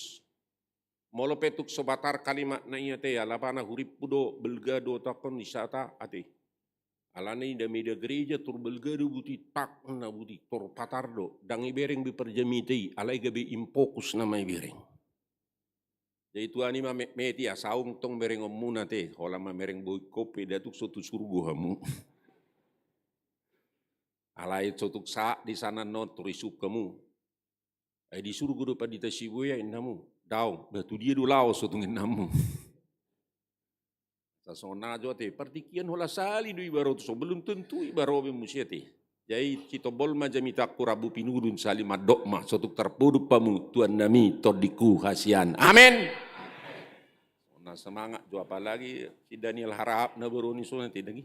Molo pe tung so batar kalimatna i ate, alana hurimpu do balga do tangkon i sata ate. Alana i ndang mida gereja tor balga do buti, tak na buti, tor patar do, ndang ibereng be parjamita i, alai gabe imfokus nama ibereng. Jadi tuani ma metmet i, asa untung berengonmuna ate, holan mamereng bohingkon pe, nda tung so tu surgo hamu. Alai so tung sahat di sana non tor isuk hamu. Ai di surgo do pandita Sibuea inna hamu. Daong, bah tu dia do laos so tung inna hamu. Sasona jo ate, partingkian holan sahali do iba ro tu son, belum tentu iba ro be muse ate. Jadi sitombol ma jamitangku rambu pinudun sahali mandok ma, so tung tarpodom hamu tuannami tondingku hasian. Amen. Sona semangat jo, apalagi si Daniel Harahap na baru on i sona ate dang i.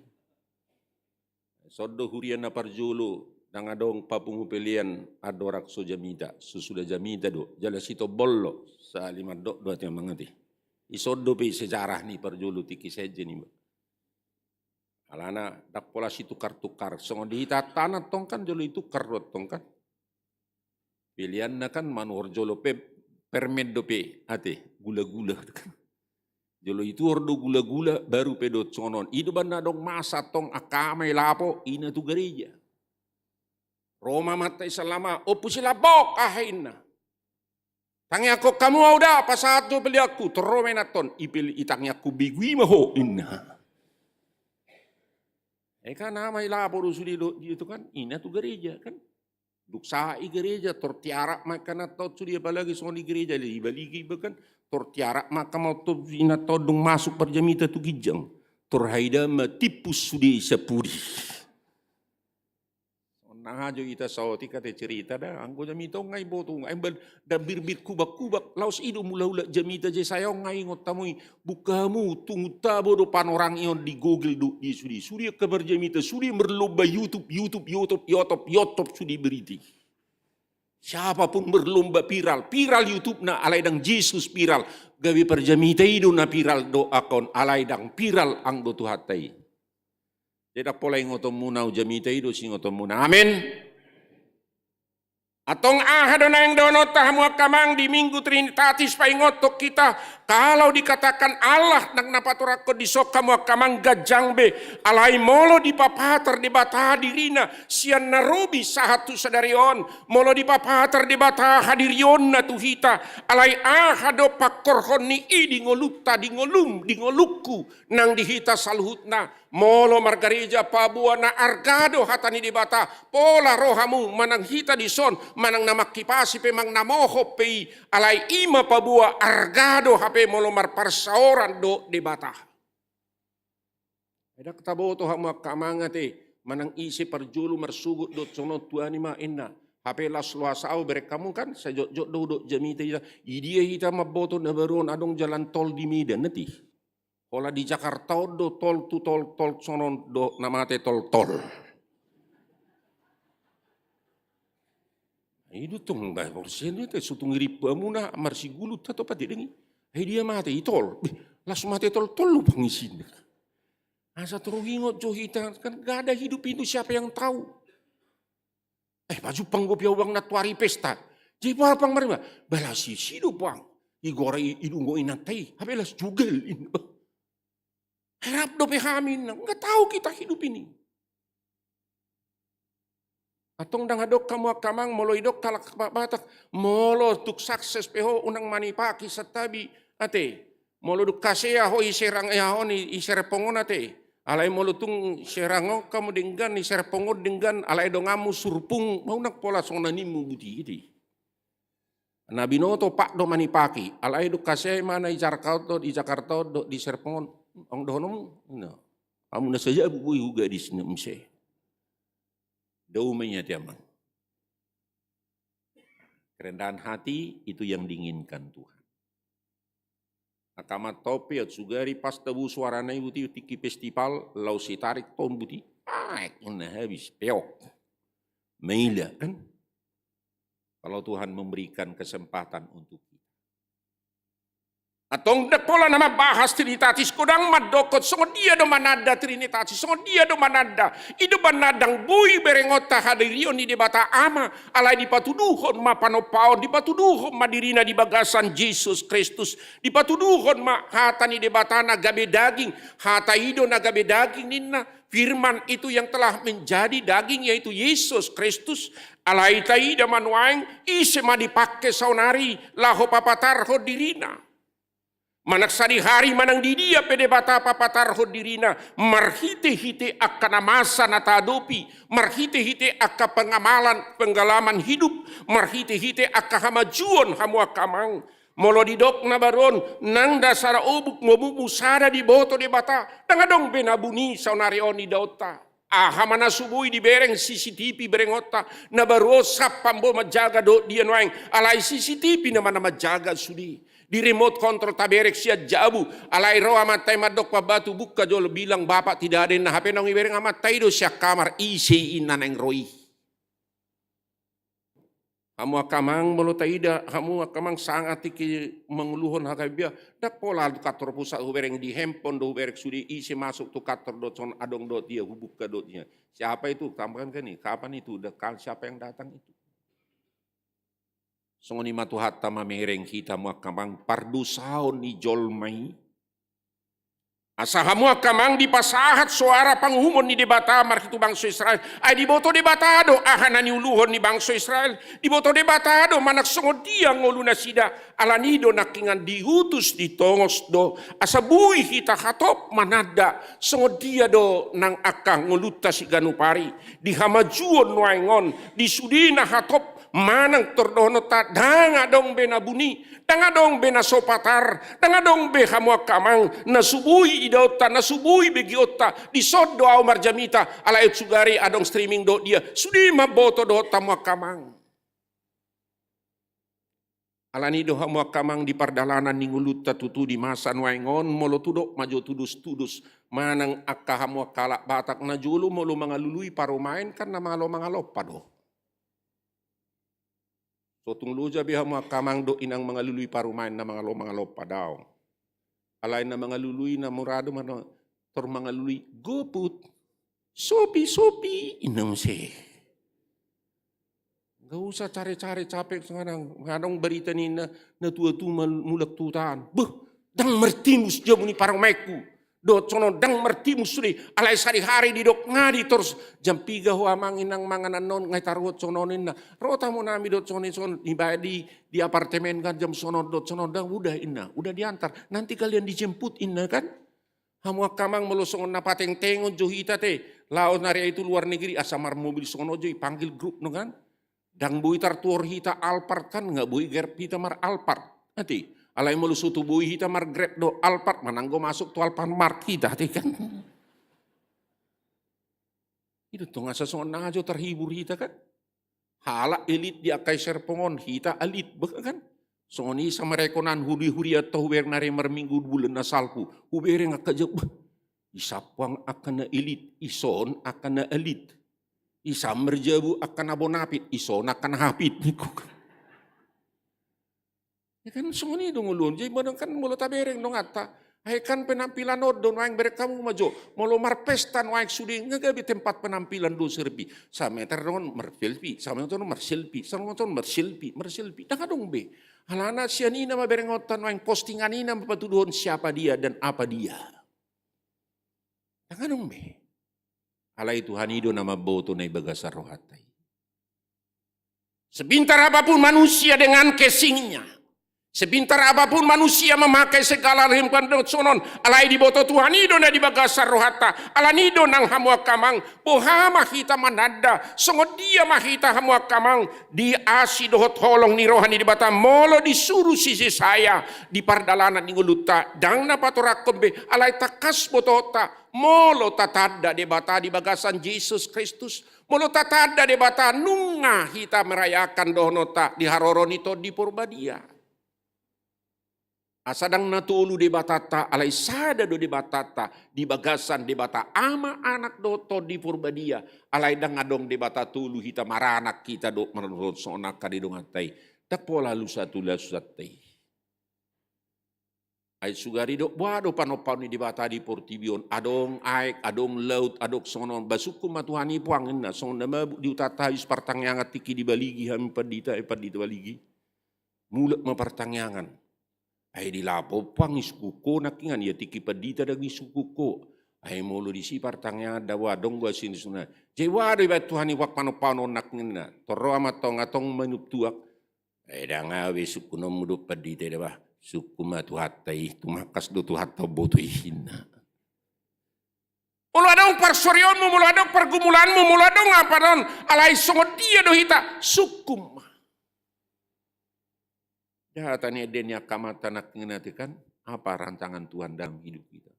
Son do huria na parjolo, ndang adong papungu pelean andorang so jamita, sesudah jamita do, jala sitombol do, sahali mandok do ate amang ate. Ison dope sejarah ni parjolo tingki sekjen iba. Alana ndang pola situkar-tukar, songon di hita antong kan jolo itukar do antong kan. Pilihanna kan manuhor jolo pe permen dope ate, gula-gula. Jolo ituhor do gula-gula, baru pe dohot songon on. I do umbahen na adong masa tong angka ama i lapo, i na tu gareja. Ro ma amanta i sian lama, ompu si lambok, aha inna. Tangiangkon hamu au da, pasahat jo peleanku. Torro ma inanta on, ipil itangiangkon begu i ma ho, inna. Eka nama i lapo do sude do, dia tu kan, ina tu gereja kan. Dung sahat i gereja, tor tiarap ma angka inanta on sude, apalagi songon di gereja, di Balige iba kan, tor tiarap ma angka ma on tu inanta on dung masuk parjamita tu ginjang. Tor haida ma timpus sude sapudi. Songon na aha jo hita saotik ate cerita da, anggo jamita on nga iboto, nga imbal da birbir kubak-kubak, laos i do mulaula jamita Jesaya on nga ingot hamu i, buka hamu, tung tabo do panorang i on di Google do, di sude, sude angka parjamita, sude marlomba YouTube, YouTube, YouTube, YouTube, YouTube, sude berita i. Siapapun marlomba viral, viral YouTube-na, alai ndang Jesus viral, gabe parjamita i do na viral do angka on, alai ndang viral anggo Tuhanta i. Jadi ndang pola ingotonmuna au, jamita i do siingotonmuna. Amen. Antong aha do naeng dohononta hamu angka amang di Minggu Trinitatis paingothon hita, kalau dikatakan Allah ndang na patorangkon dison hamu angka amang ganjang be, alai molo dipapatar Debata dirina sian na robi sahat tu sadari on, molo dipapatar Debata hadirionna tu hita, alai aha do pangkorhon ni i di ngolunta, di ngolum, di ngolungku, nang di hita saluhutna. Molo margareja paboa na arga do hata ni Debata, pola ro hamu manang hita dison, manang na mangkipasi pe manang na mohop pe i, alai i ma paboa arga do hape molo marparsaoran dohot Debata. Ai ndang taboto hamu angka amang ate, manang ise parjolo marsogot dohot songon on, tuani ma inna. Hape las loas au bereng hamu kan, sai jotjot do hudok jamita hita. Idia hita mamboto na baru on adong jalan tol di Medan ate. Holan di Jakarta on do tol tu tol, tol sonon do na mate toltol. I do tong bah porsen do te, so tung irip hamuna marsigulu ta to pati dengi. Ai dia mate i tol. Beh, las mate toltol lupang isinna. Asa torus ingot jo hita kan, gak ada hidup itu, siapa yang tahu? Eh, pajumpang dope au bang nantuari pesta. Jadi bah pang marima, balas isi do bang. Igora i, idunggo inanta i, hape las jugal in. Herap dope hami inna, nggak tahu kita hidup ini. Antong ndang adong hamu angka amang, molo idok halak Batak, molo tung sukses pe ho unang manipaki santabi ate. Molo dung hasea ho i serang, eh, ho ni i serpong on ate. Alai molo tung serang on hamu denggan, i serpong on denggan, alai donganmu surpung, ma unang pola songon na nimmu buti i. Na binoto pat do manipaki, alai dung hasea i ma na i Jakarta on dohot, i Jakarta on dohot di serpong on, ong dohononmu, no. Hamu na sajabu boi hugadis na muse. Dao ma i ate amang. Kerendahan hati itu yang diinginkan Tuhan. Angka amanta on pe, sugari pas tabo suarana i buti, tingki festival, laos itarik tong buti, aek, na habis, peok. Maila kan? Kalau Tuhan memberikan kesempatan untuk kita. Antong ndang pola na mambahas Trinitatis godang mandokkon songon dia do mananda Trinitatis, songon dia do mananda. I do mananda ndang boi berengonta hadirion ni Debata Ama, alai dipatuduhon ma panompaon, dipatuduhon ma dirina di bagasan Jesus Kristus, dipatuduhon ma hata ni Debata na gabe daging, hata i do na gabe daging ninna, Firman itu yang telah menjadi daging, yaitu Yesus Kristus. Alai taida ma nuaeng, ise ma dipangke saonari laho papatarhon dirina. Manang sadihari manang di dia pe Debata papatarhon dirina, marhitehite angka na masa na taadopi, marhitehite angka pengamalan, pengalaman hidup, marhitehite angka hamajuon hamu angka amang. Molo didok na baru on, nang da sada obuk, ngomukmu sada diboto Debata, ndang adong be na buni saonari on idaonta. Aha ma na so boi dibereng C C T V berengonta, na baru on satpam do manjaga dohot dia nuaeng, alai C C T V nama na manjaga sude. Di remote control taberek sian jabu, alai ro amanta i mandok pambatu, buka jolo bilang bapak tidak ada, inna, hape naung ibereng amanta i do sian kamar, ise inna naeng ro i. Hamu angka amang, molo taida hamu angka amang sanga tingki manguluhon hagabean, ndang pola tu kantor pusat hubereng, di handphone do hubereng sude ise masuk tu kantor dohot songon adong dohot dia, hubuka dohot dia. Siapa itu? Tambahkan kan i, kapan itu? Siapa yang datang itu? Songon i ma Tuhanta mamereng hita hamu angka amang, pardosaon ni jolma i. Asa hamu angka amang dipasahat soara panguhumon ni Debata marhite tu bangso Israel. Ai diboto Debata do aha na niuluhon ni bangso Israel. Diboto Debata do manang songon dia ngolu nasida. Alani do nangkiningan diutus ditongos do. Asa boi hita hatop mananda songon dia do nang angka ngolunta siganup ari. Di hamajuon nuaeng on, di sude na hatop manang tor dohononta ndang adong be na buni. Ndang adong be na so patar, ndang adong be hamu angka amang, na so boi idaonta, na so boi begeonta, dison do ahu marjamita, alai sugari adong streaming dohot dia, sude mamboto dohot hamu angka amang. Alani do hamu angka amang di pardalanan ni ngolunta tutu di masa nuaeng on, molo tudok ma jo tudos-tudos, manang angka hamu angka halak Batak na jolo molo mangalului parumaen kan na malo mangalompa do. So tung loja be hamu angka amang dohot inang mangalului parumaen na malo mangalompa, daong. Alai na mangalului na mura do ma tor mangalului GoFood. Shopee, Shopee, inna muse. Nggak usah care-care capek songon na adong barita ninna na tua-tua mal-, mulak tu huta an. Beh, ndang martimus jabu ni parumaenku. Dohot songon on ndang martimus sude, alai sadihari didok ngadi torus, jam piga ho amang inang mangan annon nga i taruhon songon on inna. Ro tamu nami dohot songon i songon i, dibaen di, di apartemen kan jam songon on dohot songon on, ndang, udah inna, udah diantar. Nanti kalian dijemput inna kan. Hamu angka amang molo songon na patengtengon jo hita te, laho na rea i tu luar negeri asa marmobil songon on jo ipanggil grup no kan. Ndang boi tartuhor hita Alphard kan, nga boi Grab hita mar-Alphard. Ate, alai molo so tau boi hita mar-Grab dohot Alphard, manang do masuk tu Alfamart hita, ate kan. I do tong asa songon na jo tarhibur hita kan. Halak elit di angka i Serpong on, hita alit, beh kan. Songon i sama rekonan huria-huria tong hubereng na rea marminggu di bulan na salpu. Hubereng angka jabu, beh. Di Sampuang angka na elit, dison angka na alit. Di Samber jabu angka na bonafit, dison angka na hafit, ningku. Ya kan, songon i do ngolun. Jadi, molo kan molo tabereng donganta. Ai kan penampilan on do nuaeng, bereng hamu ma jo. Molo marpesta nuaeng sude, nga gabe tempat penampilan do serpi. Sameter do on marselfie, sameter do on marselfie, sameter do on marselfie, marselfie. Ndang adong be. Alana sian i nama berengonta nuaeng, postingan i nama patuduhon siapa dia dan apa dia. Ndang adong be. Alai Tuhan i do na mamboto na di bagasan rohanta i. Sepintar apapun manusia dengan casingnya, sepintar apapun manusia memakai segala rimpan dohot songon on, alai diboto Tuhan i do na di bagasan rohanta. Alani do nang hamu angka amang, boha ma hita mananda, songon dia ma hita hamu angka amang, di asi dohot holong ni roha ni Debata, molo disuru si Jesaya, di pardalanan ni ngolunta, ndang na patorangkon be, alai tangkas botoonta, molo tatanda Debata di bagasan Jesus Kristus, molo tatanda Debata nunga hita merayakan dohononta di haroro ni Tondi Porbadia. Asa ndang na tolu Debatanta, alai sada do Debatanta, di bagasan Debata Ama, Anak dohot Tondi Porbadia, alai ndang adong Debata tolu hita maranak hita dohot mardohot songon angka di donganta i. Ndang pola lusa tu lusanta i. Ai sugari do, boha do panompaon ni Debata di portibi on, adong aek, adong laut, adong songon on, ba sungkun ma Tuhan i puang inna, songon na mabuk di hutanta habis partangiangan tingki dibaligi hami pandita, eh, pandita Baligi. Mulak ma partangiangan. Ai di lapo puang disungkun ho nangkiningan, ia tingki pandita ndang disungkun ho. Ai molo disi partangiangan dabo adong do asi ni suna. Jadi boha do ibaen Tuhan i puang panompaon on nangkiningan inna. Tor ro ama tong, antong manop tuak. Eh, ndang ahu be sungkunonmu dohot pandita i da bah. Sungkun ma Tuhanta i, tumangkas do Tuhanta mamboto i inna. Molo adong parsorionmu, molo adong pargumulanmu, molo adong apa do on, alai songon dia do hita, sungkun ma. Ndada ni ende ni angka amanta nangkiningan ate kan, apa rancangan Tuhan dalam hidup kita.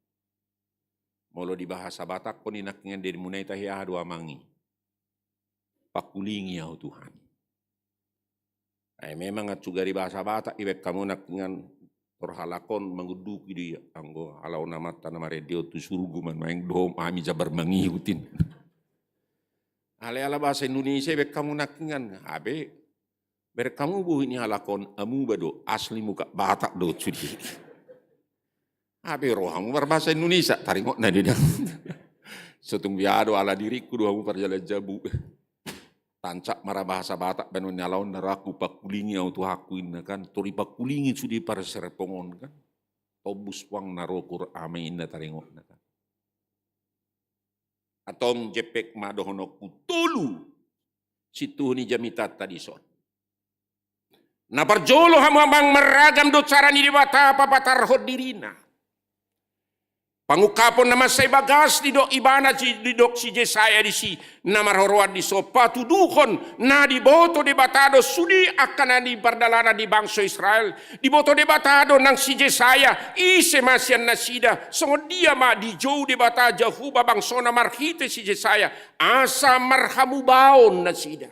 Molo di bahasa Batak on i nangkiningan, ende muna i tahe aha do amang i. Pangkulingi ahu Tuhan. Ai memang ansugari bahasa Batak ibaen hamu nangkiningan, tor halak on mangunduki do ia, anggo ala on amanta na marende on tu surgo ma nuaeng dohot hami jambar mangihut inna. Alai ala bahasa Indonesia ibaen hamu nangkiningan, abe, bereng hamu bohi ni halak on, amuba do, asli muka Batak do sude. Abe ro hamu marbahasa Indonesia, taringot na do dang. Sotung biado ala diringku do hamu parjala jabu. Tancap marabahasa Batak baenon ni ala on, na rohangku pangkulingi ahu Tuhanku inna kan, tor dipangkulingi sude parserpong on kan. tombus puang na rokur amai inna taringotna kan. Antong jempek ma dohononku tolu sintuhu ni jamitanta dison. Na parjolo hamu amang, marragam do cara ni Debata papatarhon dirina. Pangungkapon na mansai bagas didok ibana, didok si Jesaya disi, na marhoroan dison patuduhon na diboto Debata do sude angka na di pardalanan di bangso Israel. Diboto Debata do nang si Jesaya, ise ma sian nasida, songon dia ma dijou Debata Jahowa bangsona marhite si Jesaya, asa marhamubaon nasida.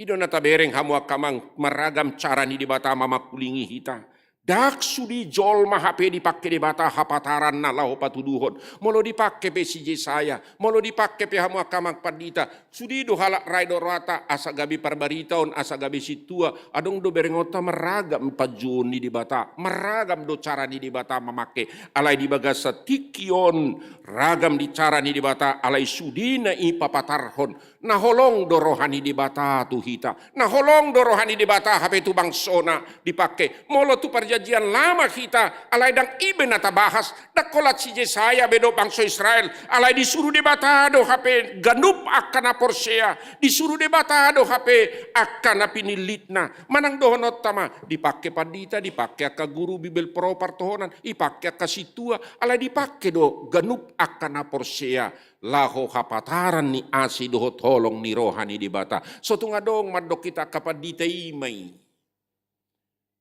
I do na tabereng hamu angka amang, marragam cara ni Debata mamangkulingi hita. Ndang sude jolma hape dipangke Debata hapataranna laho patuduhon. Molo dipangke pe si Jesaya, molo dipangke pe hamu angka amang pandita, sude do halak rai do rohanta asa gabe parbarita on, asa gabe sintua. Adong do berengonta marragam panjouon ni Debata, marragam do cara ni Debata mamangke. Alai di bagasan tingki on, ragam di cara ni Debata, alai sudena i papatarhon. Na holong do roha ni Debata tu hita. Na holong do roha ni Debata hape tu bangsona dipangke. Molo tu Parjanjian Lama hita, alai ndang i be na tabahas, ndang holan si Jesaya be dohot bangso Israel, alai disuru Debata do hape ganup angka na porsea, disuru Debata do hape angka na pinillitna. Manang dohononta ma, dipangke pandita, dipangke angka guru Bibel pro partohonan, dipangke angka sintua, alai dipangke do ganup angka na porsea. Laho hapataran ni asi dohot holong ni roha ni Debata. So tung adong mandok hita angka pandita i ma i.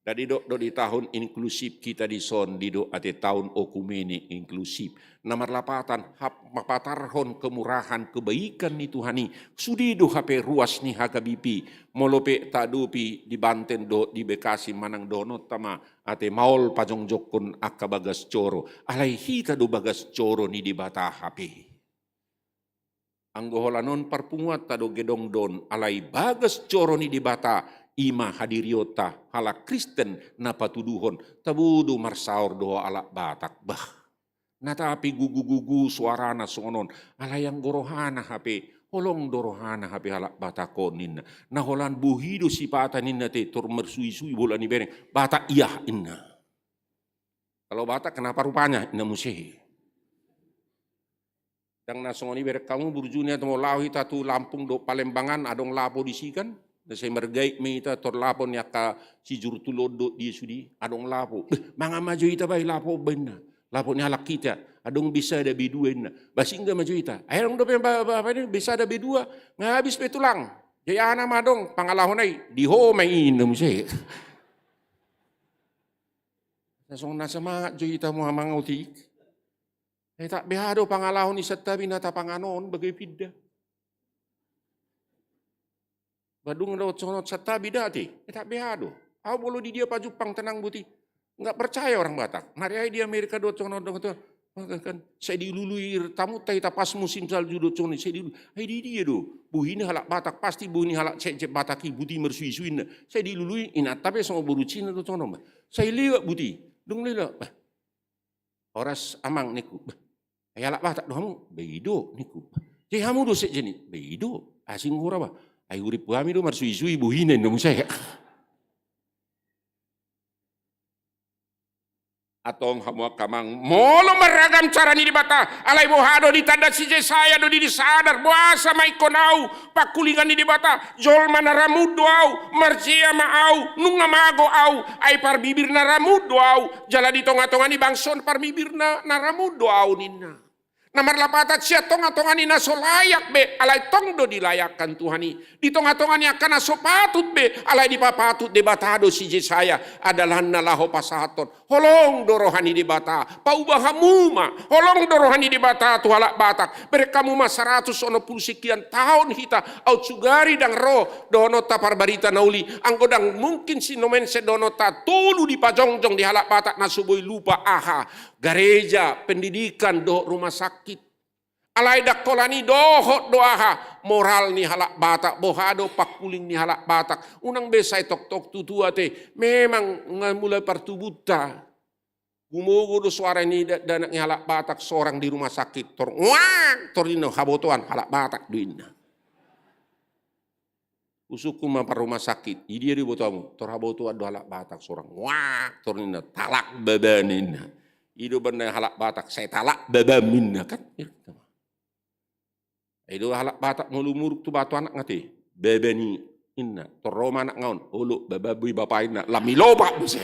Nda didok do di tahun inklusif hita dison, didok ate tahun okumene inklusif. Na marlapatan hap-, papatarhon kemurahan kebaikan ni Tuhan i. Sude do hape ruas ni H K B P. Molo pe taadopi di Banten dohot di Bekasi manang dohononta ma ate maol pajongjongkon angka bagas joro. Alai hita do bagas joro ni Debata hape. Anggo holan on parpunguanta do gedong do on, alai bagas joro ni Debata, i ma hadirionta halak Kristen na patuduhon, tabo do marsaor do halak Batak. Bah. Na tapi gugu-gugu suarana songon on, alai anggo rohana hape, holong do rohana hape halak Batak on ninna. Na holan bohi do sipata ninna te, tor marsui-sui bola ni bereng, Batak ia inna. Kalau Batak kenapa rupanya inna muse. Ndang na songon i bereng hamu burju ni, atau molo laho hita tu Lampung dohot Palembang an, adong lapo disi kan. Na sai margait ma hita tor lapo ni angka si Jurtulon dohot dia sude, adong lapo. Beh, mangan ma jo hita bah i lapo on bah inna. Lapo ni halak hita, adong B sada B dua inna. Bah singgah ma jo hita. Ai adong dope ba-, ba-, apa ini, B sada B dua, nga habis pe tulang. Jadi aha nama adong pangalahona i, di ho ma i inna muse. Na songon na semangat jo hita hamu amang otik. Etak beha do pangalaho ni santabi na tapangan on bagai pinda. Badung dohot songon on santabi da ate, etak beha do. Au molo di dia pajumpang tenang buti. Nggak percaya orang Batak. Nari ai di Amerika dohot songon on dohot, kan, sai dilului tamu ta hita pas musim salju dohot songon on, sai dilului. Ai di dia do. Bohi ni halak Batak, pasti bohi ni halak cecep Batak i buti marsui-suinna. Sai dilului inanta pe songon boru Cina dohot songon on. Sai lewat buti. Dung lewat. Bah. Horas amang ningku. Bah, ai halak Batak do hamu? Bah i do ningku. Bah, jadi hamu do sekjen i? Bah i do. Asing hura bah. Ai hurippu hami do marsui-sui bohina inna muse. Antong hamu angka amang, molo marragam cara ni Debata, alai boha do ditanda si Jesaya do di, disadar, boasa ma ingkon au, pangkulingan ni Debata, jolma na ramut do au, marjea ma au, nunga mago au, ai parbibir na ramut do au, jala di tonga-tonga ni bangso on parbibir na, na ramut do au ninna. Na marlapatan sian tonga-tonga ni na so layak be, alai tong do dilayakkan Tuhan i. Di tonga-tonga ni angka na so patut be, alai dipapatut Debata do si Jesaya, adalanna laho pasahathon. Holong do roha ni Debata, pauba hamu ma. Holong do roha ni Debata tu halak Batak. Bereng hamu ma saratus onom pulu sekian taon hita, aut sugari ndang ro dohononta parbarita na uli. Anggo ndang mungkin si Nommensen dohononta tolu dipajongjong di halak Batak na so boi lupa aha. Gareja, pendidikan, dohot rumah sakit. Alai ndang holan i dohot do aha, moral ni halak Batak, boha do pangkuling ni halak Batak. Unang be sai toktok tutu ate, memang nga mulai partubunta. Gumogo do suara ni da-, dakdanak ni halak Batak sorang di rumah sakit, tor nguang, tor ninna habotoan halak Batak do inna. Husungkun ma parrumah sakit, i dia do iboto hamu? Tor habotoan do halak Batak sorang. Wah, tor ninna, talak baba ninna. I do umbahen na halak Batak, sai talak babam ninna kan. I do halak Batak molo muruk tu batu anak nga te, baba ni inna, tor ro ma anak nga on, olo baba boi bapa inna, lam i lopak muse.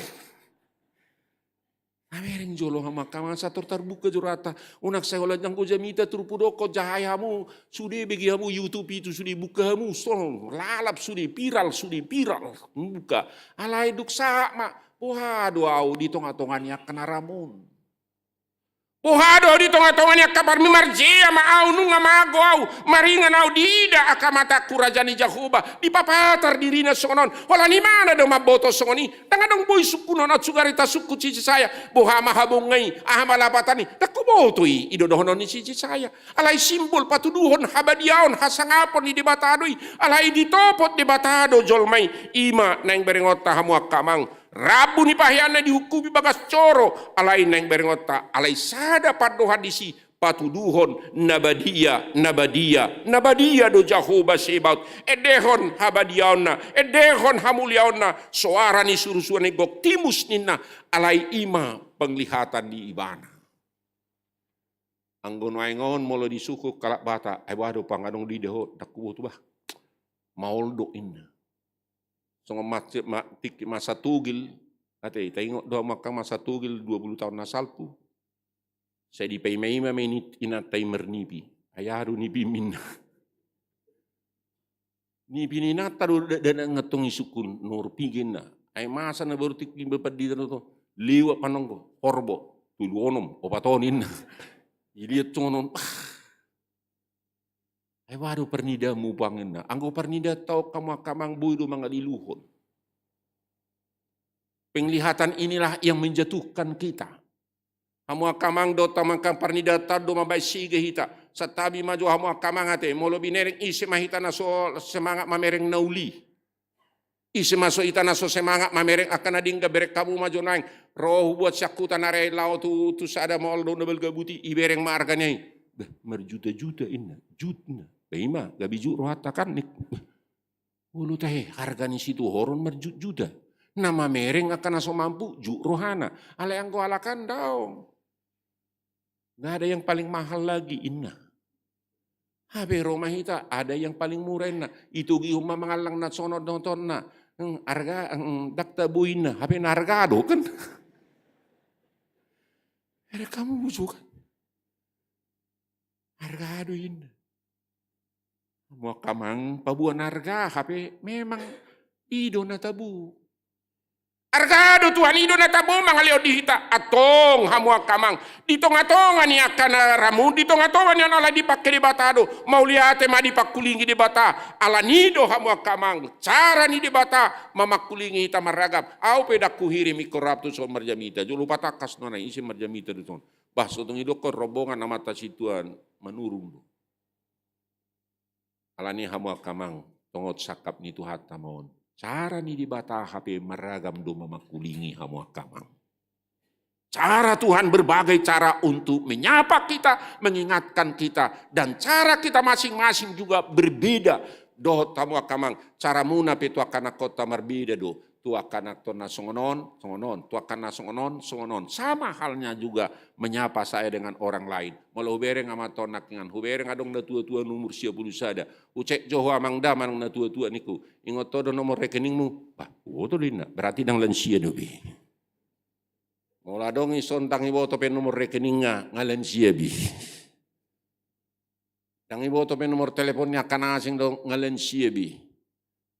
Mamereng jolo hamu angka amang, asa tor tarbuka jolo rohanta. Unang sai holan anggo jamita turpuk dohot jaha i hamu, sude bege hamu YouTube i tu sude, buka hamu, son lalap sude, viral sude, viral. Buka. Alai dung sahat ma, boha do au di tonga-tonga ni angka na ramun? Boha do au di tonga-tonga ni angka parmi-, marjea ma au, nunga mago au, maringan au diida angka matangku raja ni Jahowa, dipapatar dirina songon on. Holan i ma na do mamboto songon i. Ndang adong boi sungkunon on, sugari tasungkun si Jesaya. Boha ma habonga i, aha ma lapatan i? Ndang huboto i, i do dohonon ni si Jesaya. Alai simbol patuduhon habadiaon, hasangapon ni Debata do i. Alai ditopot Debata do jolma i. I ma naeng berengonta hamu angka amang. Rambu ni paheanna diungkupi bagas joro, alai naeng berengonta, alai sada pandohan disi, patuduhon na badia, na badia, na badia do Jahowa Zebaot. Endehon habadiaonna, endehon hamuliaonna, soara ni surusuan ni gok timus ninna, alai i ma penglihatan di ibana. Anggo nuaeng on molo disungkun halak Batak, ai boha do pang, adong diida ho? Ndang huboto bah. Maol do inna. Songon ma-, ma-, tingki masa togel, ate, taingot do hamu angka masa togel dua puluh taon na salpu. Sai dipaima-ima ma ini-, inanta i marnipi. Ai aha do nipim inna? Nipi ni inanta do da-, dakdanak nga tong disungkun, nomor piga inna. Ai masa na baru tingki ma pandita do, lewat panonggo, horbo, tolu onom, opat on inna. Dilihat songon on, ah. Ai boha do parnidaanmu pang inna? Anggo parnidaanta on hamu angka amang boi do mangaliluhon. Penglihatan inilah yang menjatuhkan kita. Hamu angka amang dohot hamu angka amang, parnidaanta on do mambahen sige hita. Santabi ma jo hamu angka amang ate, molo binereng ise ma hita na so semangat mamereng na uli. Ise ma so hita na so semangat mamereng angka na denggan, bereng hamu ma jo naeng. Ro hubuat sian huta na rai laho tu, tu sada maol do na balga buti, ibereng ma argana i. Bah, marjuta-juta inna, jut inna. Bah, i ma, gabe jut rohanta kan nik. Bah, olo tahe, harga ni situhoron marjut-juta. Na mamereng angka na so mampu, jut rohana. Alai anggo halak an daong. Nggak ada yang paling mahal lagi, inna. Hape ro ma hita, ada yang paling murah, inna. Itogihon ma mangallang na songon on dohotonna. Hmm, arga, hmm, ndang tabo, inna. Hape na arga do, kan? Ada kamu musuh, kan? Arga do, inna. Hamu angka amang, paboa na arga, hape memang i do na tabo. Arga do Tuhan, i do na tabo mangalehon di hita. Antong hamu angka amang, di tonga-tonga ni angka na ramun, di tonga-tonga ni on ala dipangke Debata do, mauliate ma dipangkulingi Debata. Alani i do hamu angka amang, cara ni Debata mamangkulingi hita marragam. Au pe ndang huhirim ingkon rap tu son marjamita, jolo patangkas nuaeng ise marjamita do songon. Bah, so tung idokkon rombongan Amanta Sintua manurung do. Alani i hamu angka amang, tongon sangkap ni Tuhanta ma on. Cara ni Debata hape marragam do mamangkulingi hamu angka amang. Cara Tuhan berbagai cara untuk menyapa kita, mengingatkan kita, dan cara kita masing-masing juga berbeda. Dohot hamu angka amang, caramuna pe tu angka anakkonta marbeda do. Tu angka anaktonna songon on, songon on. Tu angkanna songon on, songon on. Sama halnya juga menyapa saya dengan orang lain. Molo hubereng amanta on nangkiningan, hubereng adong na tua-tua na umur sia pulu sada. Hucek jo ho, amang da manang na tua-tua ningku. Ingot ho do nomor rekeningmu? Bah, huboto do, inna. Berarti ndang lansia do be. Molo adong dison ndang iboto pe nomor rekeningna, nga lansia be. Ndang iboto pe nomor telepon ni angka na asing do, nga lansia be.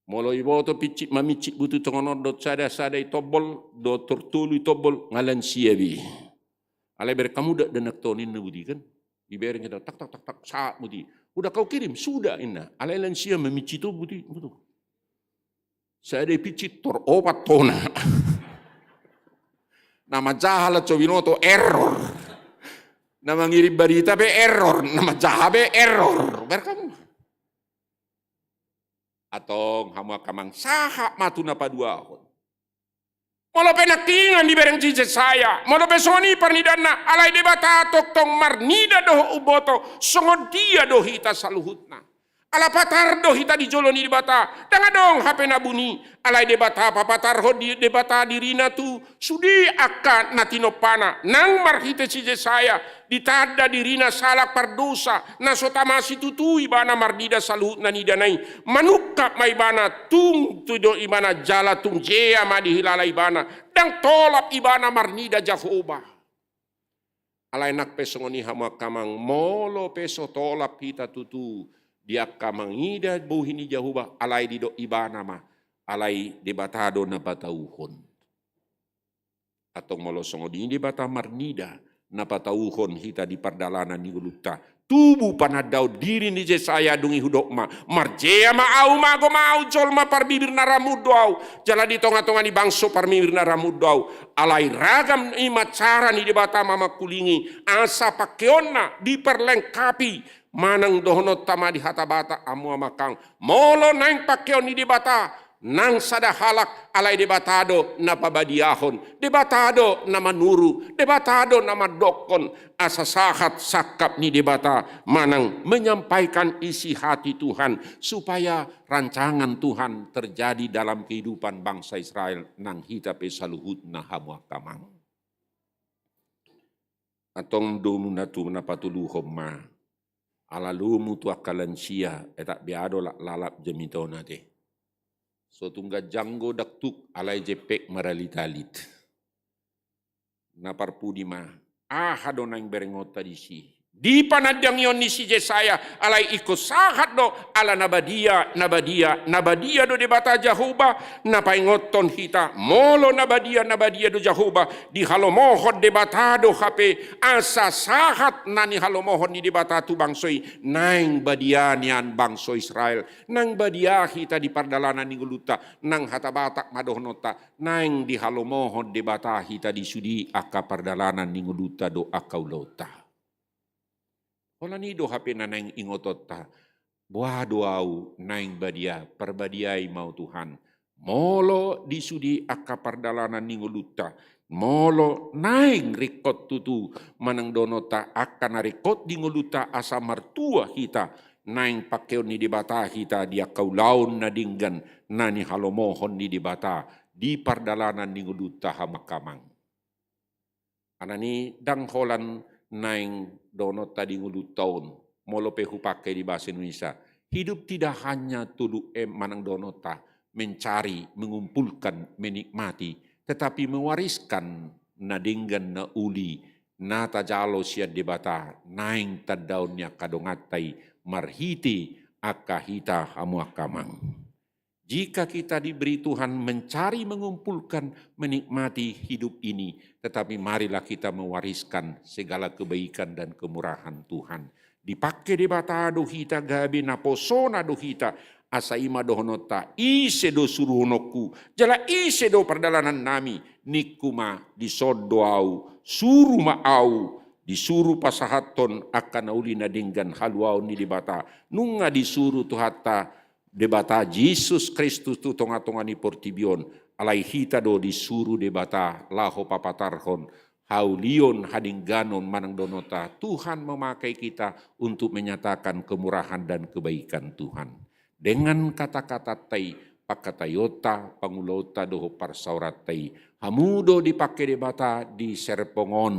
Molo iboto pincit mamincit buti tongon on dohot sada, sada itombol, dohot tolu itombol, nga lansia be. Alai bereng hamu dakdanak tona, inna, buti kan. Ibereng hita tak, tak, tak, tak, sahat buti. Udah kau kirim? Sudah, inna. Alai lansia mamincit on buti, buti. Sada ipincit tor opat tona. Na manjaha lan so binoto, error. Na mangirim barita pe error, na manjaha pe error. Bereng hamu. Antong hamu angka amang, sahat ma tu na paduahon. Molo pe nangkiningan dibereng si Jesaya, molo pe songon i parnidaanna, alai Debata tongtong marnida dohot umboto songon dia do hita saluhutna. Ala patar do hita di jolo ni Debata, ndang adong hape na buni. Alai Debata papatarhon di Debata dirina tu sude angka na tinompana, nang marhite si Jesaya, ditanda dirina sahalak pardosa, na so tama situtu ibana marnida saluhutna nidana i, manungkap ma ibana tung tu do ibana jala tung jea ma dihilala ibana, ndang tolap ibana marnida Jahowa. Alai nang pe songon i hamu angka amang, molo pe so tolap hita tutu di angka mangida bohi ni Jahowa, alai didok ibana ma, alai Debata do na patauhon. Antong molo songon i Debata marnida, na patauhon hita di pardalanan ni ngolunta. Tubu panandaon diri ni Jesaya, dung i hudok ma, marjea ma ahu, mago ma ahu, jolma parbibir na rambut do ahu. Jala di tonga-tonga ni bangso parbibir na rambut do ahu. Alai ragam i ma cara ni Debata mamangkulingi, asa pangkeonna diperlengkapi, manang dohononta ma di hata Batak, hamu amang. Molo naeng pangkeon ni Debata, nang sada halak, alai Debata do na pabadiahon, Debata do na manuru, Debata do na mandokkon, asa sahat sangkap ni Debata, manang menyampaikan isi hati Tuhan, supaya rancangan Tuhan terjadi dalam kehidupan bangsa Israel, nang hita pe saluhutna hamu angka amang. Antong domu na tu na patoluhon ma, ala lomu tu angka lansia, etak beado lak lalap jamitona te. So tung ganjang do daktuk, alai jempek maralit-alit. Na parpudi ma, aha do naeng berengonta disi? Di panandangion ni si Jesaya, alai ingkon sahat do, ala na badia, na badia, na badia do Debata Jahowa, na paingothon hita, molo na badia, na badia do Jahowa, dihalomohon Debata do hape, asa sahat na nihalomohon ni Debata tu bangso i, naeng badia nian bangso Israel, naeng badia hita di pardalanan ni ngolunta, nang hata Batak ma dohononta, naeng dihalomohon Debata hita di sude angka pardalanan ni ngolunta dohot angka ulaonta. Holan i do hape na naeng ingotonta, boha do ahu naeng badia, parbadiai ma ahu Tuhan. Molo di sude angka pardalanan ni ngolunta, molo naeng ringkot tutu manang dohononta angka na ringkot di ngolunta asa martua hita, naeng pangkeon ni Debata hita di angka ulaon na denggan na nihalomohon ni Debata di pardalanan ni ngolunta hamu angka amang. Alani i ndang holan naeng dohononta di ngolunta on, molo pe hupangke di bahasa Indonesia. Hidup tidak hanya tolu M manang dohononta, mencari, mengumpulkan, menikmati, tetapi mewariskan na denggan na uli, na tajalo sian Debata, naeng tandaon ni angka donganta i marhite angka hita hamu angka amang. Jika kita diberi Tuhan mencari, mengumpulkan, menikmati hidup ini, tetapi marilah kita mewariskan segala kebaikan dan kemurahan Tuhan. Dipangke Debata do hita gabe naposona do hita, asa i ma dohononta, ise do suruhononku, jala ise do pardalanan nami, ningku ma dison do ahu, suru ma ahu, disuru pasahathon angka na uli na denggan haluaon ni Debata, nunga disuru Tuhanta, Debata Jesus Kristus tu tonga-tonga ni portibi on, alai hita do disuru Debata laho papatarhon haulion, hadengganon manang dohononta. Tuhan memakai kita untuk menyatakan kemurahan dan kebaikan Tuhan. Dengan kata-katanta i, pangkataionta, pangulaonta dohot parsaoranta i, hamu do dipangke Debata di serpong on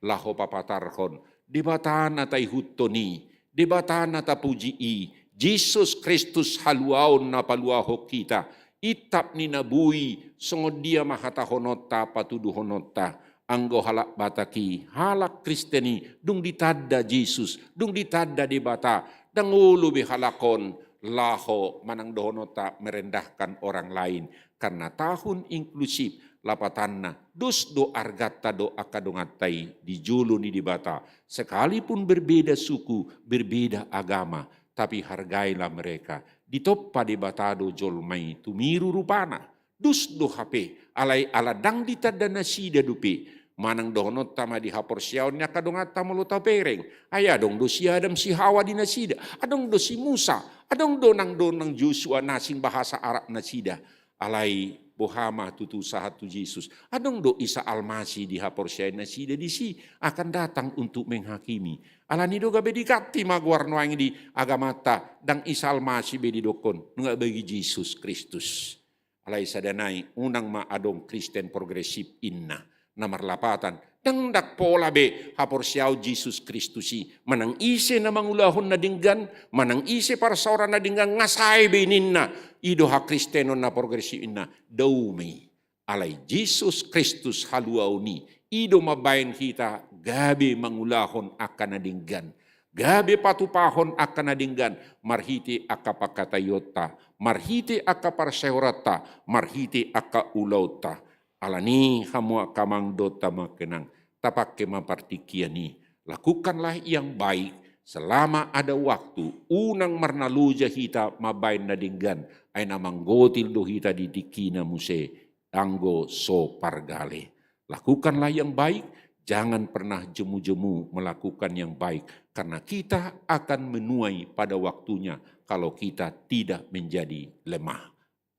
laho papatarhon Debata na taihuthon i, Debata na tapuji i, Jesus Kristus haluaon na paluahon hita, intap ni na boi, songon dia ma hatahononta, patuduhononta, anggo halak Batak i, halak Kristen i, dung ditanda Jesus, dung ditanda Debata, ndang olo be halak on laho manang dohononta merendahkan orang lain, karena tahun inklusif, lapatanna, dos do arganta dohot angka donganta i di jolo ni Debata, sekalipun berbeda suku, berbeda agama, tapi hargailah mereka. Ditompa Debata do jolma i tumiru rupana. Dos do hape, alai ala ndang ditanda nasida dope. Manang dohononta ma di haporseaon ni angka donganta molo tabereng. Ai adong do si Adam si Hawa di nasida, adong do si Musa, adong do nang do nang Josua na asing bahasa Arab nasida. Alai boha ma tutu sahat tu Jesus? Adong do Isa Almasih di haporseaon nasida disi, akan datang untuk menghakimi. Alani do gabe diganti ma goar nuaeng di agamanta, ndang Isa Almasih be didokkon, nunga bagi Jesus Kristus. Alai sada nai, unang ma adong Kristen progresif inna, na marlapatan, ndang, ndang pola be haporseaon Jesus Kristus i, manang ise na mangulahon na denggan, manang ise parsaoran na denggan, nga sae be ninna, i do hakristenon na progresif inna, dao ma i. Alai Jesus Kristus haluaon i, i do mambaen hita gabe mangulahon angka na denggan, gabe patupahon angka na denggan, marhite angka pangkataionta, marhite angka parsaoranta, marhite angka ulaonta. Alani i hamu angka amang dohot hamu angka inang, tapangke ma partingkian i. Lakukanlah yang baik selama ada waktu, unang marnaloja hita mambaen na denggan, ai na manggotil do hita di tingkina muse, anggo so pargale. Lakukanlah yang baik, jangan pernah jemu-jemu melakukan yang baik, karena kita akan menuai pada waktunya kalau kita tidak menjadi lemah.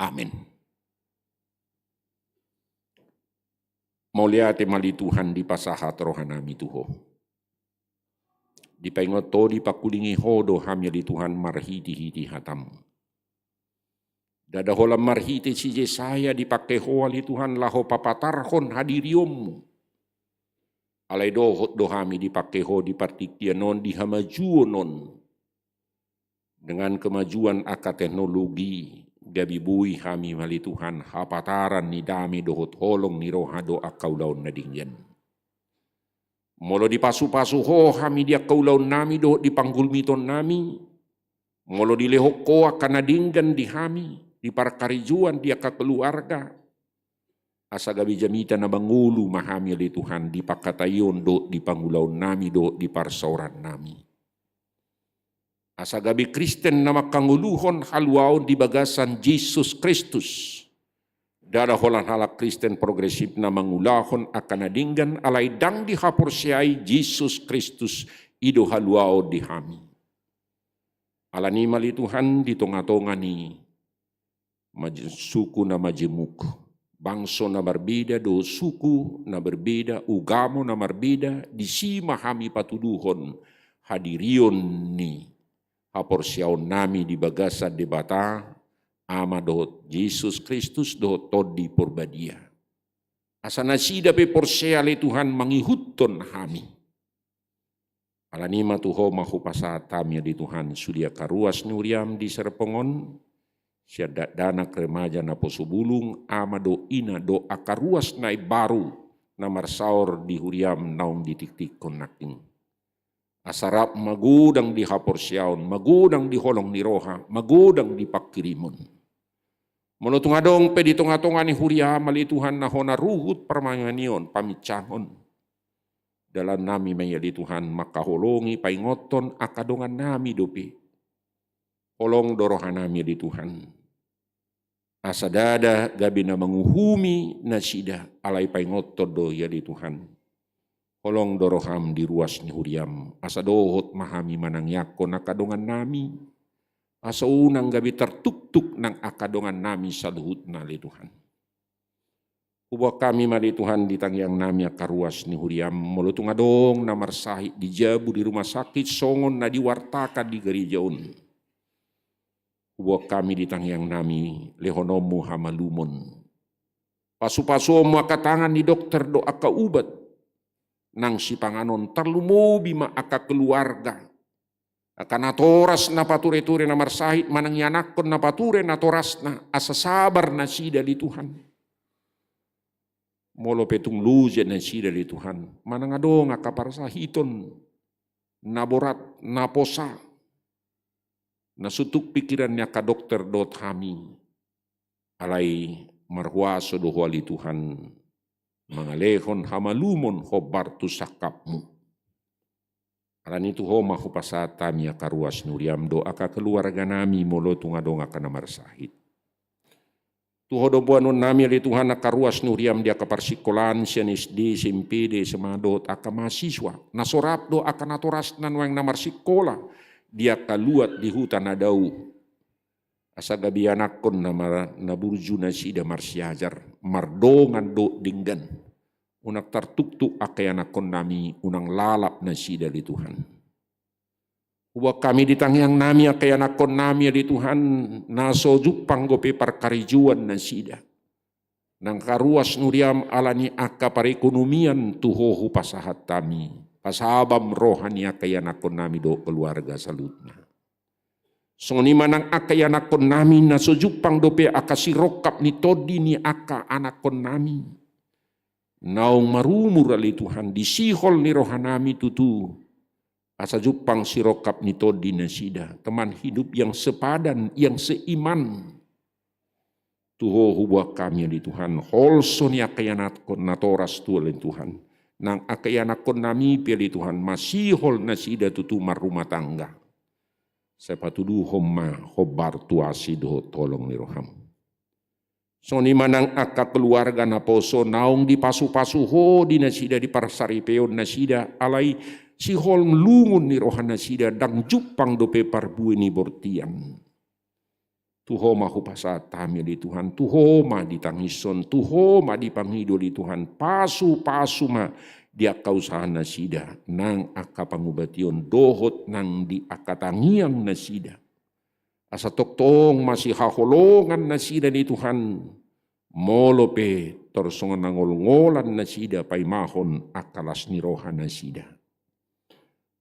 Amin. Mauliate ma ale Tuhan, dipasahat rohanami tu Ho. Dipaingot Ho, dipangkulingi Ho do hami ale Tuhan marhite-hite hataM. Ndada holan marhite si Jesaya dipangke Ho ale Tuhan laho papatarhon hadirionMu. Alai dohot do hami dipangke Ho di partingkian on, di hamajuon on. Dengan kemajuan angka teknologi, gabe boi hami ale Tuhan hapataran ni dame dohot holong ni roha dohot angka ulaon na denggan. Molo dipasu-pasu Ho hami di angka ulaonnami dohot di panggulmitonnami, molo dilehon Ho angka na denggan di hami, di parkarejoan, di angka keluarga, asa gabe jamita na mangolu ma hami ale Tuhan di pangkataion dohot di pangulaonnami dohot di parsaorannami. Asa gabe Kristen na mangkangoluhon haluaon di bagasan Jesus Kristus. Ndada holan halak Kristen progresif na mangulahon angka na denggan alai ndang dihaporseai Jesus Kristus, i do haluaon di hami. Alani i ma ale Tuhan, di tonga-tonga ni maj-, suku na majemuk, bangso na marbeda dohot suku na marbeda, ugamo na marbeda, disi ma hami patuduhon hadirion ni haporseaonnami di bagasan Debata, Ama dohot Jesus Kristus dohot Tondi Porbadia. Asa nasida pe porsea ale Tuhan mangihuthon hami. Alani i ma tu Ho ma hupasahat hami ale Tuhan sude angka ruas ni huriaM di serpong on, sian dakdanak, remaja, naposo bulung, ama dohot ina dohot angka ruas na imbaru na marsaor di huriaM naung ditiktikkon nangkin. Asa rap magodang di haporseaon, magodang di holong ni roha, magodang di pangkirimon. Molo tung adong pe di tonga-tonga ni huriaM ale Tuhan na hona ruhut parmangihanion, paminsangon, dalannami ma i ale Tuhan mangkaholongi, paingothon angka dongannami dope. Holong do rohanami ale Tuhan. Asa ndada gabe na manguhumi nasida, alai paingothon do i ale Tuhan. Holong do rohaM di ruas ni huriaM, asa dohot ma hami manangiangkon angka dongannami, asa unang gabe tartuktuk nang angka dongannami saluhutna ale Tuhan. Huboan hami ma ale Tuhan di tangiangnami angka ruas ni huriaM, molo tung adong na marsahit di jabu, di rumah sakit, songon na diwartakan di gareja on. Huboan hami di tangiangnami, lehononMu hamalumon. Pasu-pasuonMu angka tangan ni dokter dohot angka ubat nang sipanganon, tarlumobi ma angka keluarga, angka natoras na pature-ture na marsahit, manang ianakhon na pature natorasna, asa sabar nasida ale Tuhan. Molo pe tung loja nasida ale Tuhan, manang adong angka parsahiton na borat, na posa, na so tuk pingkiran ni angka dokter dohot hami, alai marhuaso do Ho ale Tuhan mangalehon hamalumon hombar tu sangkapMu. Alani i tu Ho ma hupasahat hami angka ruas ni huriaM dohot angka keluarganami molo tung adong angka na marsahit. Tu Ho do boanonnami ale Tuhan angka ruas ni huriaM di angka parsikolaan sian S D, S M P, S M A dohot angka mahasiswa, na so rap dohot angka natorasna nuaeng na marsikola di angka luat di huta na dao. Asa gabe ianakhon na mar-, na burju nasida marsiajar, mardongan dohot denggan. Unang tartuktuk angka ianakhonnami, unang lalap nasida ale Tuhan. Huboan hami di tangiangnami angka ianakhonnami ale Tuhan, na so jumpang dope parkarejoan nasida. Nang angka ruas ni huriam ala ni angka parekonomian tu Ho hupasahat hami. Pasabam roha ni angka ianakhonnami dohot keluarga saluhutna. Songon i ma nang angka ianakhonnami na so jumpang dope angka sirongkap ni tondi ni angka anakhonnami. Naung marumur ale Tuhan, di sihol ni rohanami tutu. Asa jumpang sirongkap ni tondi nasida, teman hidup yang sepadan, yang seiman. Tu Ho huboan hami ale Tuhan, holso ni angka ianakhon natoras tutu ale Tuhan. Nang angka ianakhonnami pe ale Tuhan, masihol nasida tutu marrumah tangga. Sai patuduhon ma hombar tu asi dohot holong ni roham. Songon i ma nang angka keluarga naposo naung dipasupasu Ho di nasida di parsaripeon nasida, alai sihol lungun ni roha nasida ndang jumpang dope parbue ni bortian. Tu Ho ma hupasahat hami ale Tuhan, tu Ho ma ditangishon, tu Ho ma dipangido ale Tuhan, pasupasu ma di angka usaha nasida, nang angka pangubation dohot nang di angka tangiang nasida. Asa tongtong masihaholongan nasida ale Tuhan, molo pe tor songon na ngolngolan nasida paimahon angka las ni roha nasida.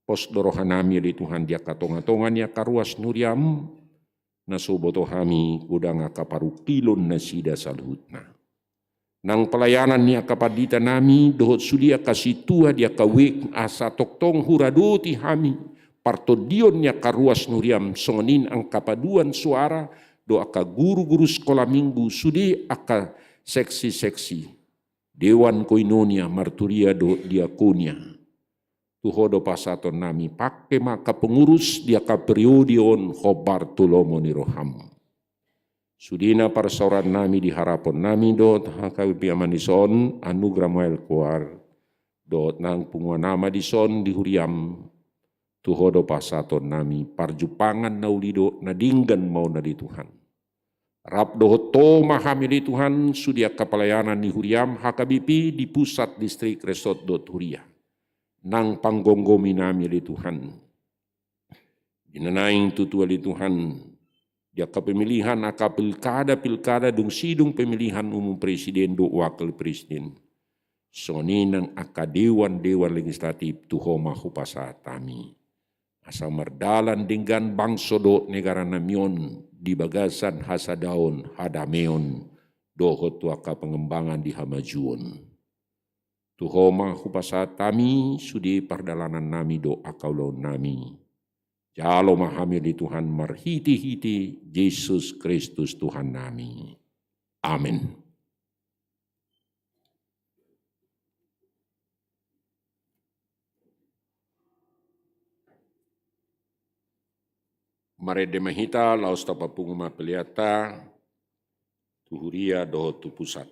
Pos do rohanami ale Tuhan di angka tongatonga ni angka ruas ni huriam, na so huboto hami godang angka parungkilon nasida saluhutna. Nang pelayanan ni angka panditanami dohot sude angka sintua di angka wijk, asa tongtong huradoti hami partondion ni angka ruas ni huriam, songon i nang angka paduan suara dohot angka guruguru sekolah minggu, sude angka seksiseksi, dewan koinonia, marturia dohot diakonia. Tu Ho do pasahatonnami, pangke ma angka pengurus di angka periode on hombar tu lomo ni roham. Sudena parsaorannami di haraponnami dohot H K B P Aman dison, Anugrah Mobile Choir, dohot nang punguan ama dison di huriam. Tu Ho do pasahatonnami, parjumpangan na uli dohot na denggan ma on ale Tuhan. Rap dohot Ho ma hami ale Tuhan, sude angka pelayanan ni huriam H K B P di pusat, distrik, resort dohot huria. Nang panggomgominami ale Tuhan. Di na naeng tutu ale Tuhan, di angka pemilihan angka pilkada-pilkada dung sidung pemilihan umum presiden dohot wakil presiden. Songon i nang angka dewan-dewan legislatif, tu Ho ma hupasahat hami. Asa mardalan denggan bangso dohot negaranami on di bagasan hasadaon, hadameon, dohot tu angka pengembangan di hamajuon. Tu Ho ma hupasahat hami sude pardalanannami dohot angka ulaonnami. Jalo ma hami ale Tuhan marhitehite Jesus Kristus Tuhannami. Amen. Marende ma hita, laos tapapungu ma peleanta tu huria dohot tu pusat.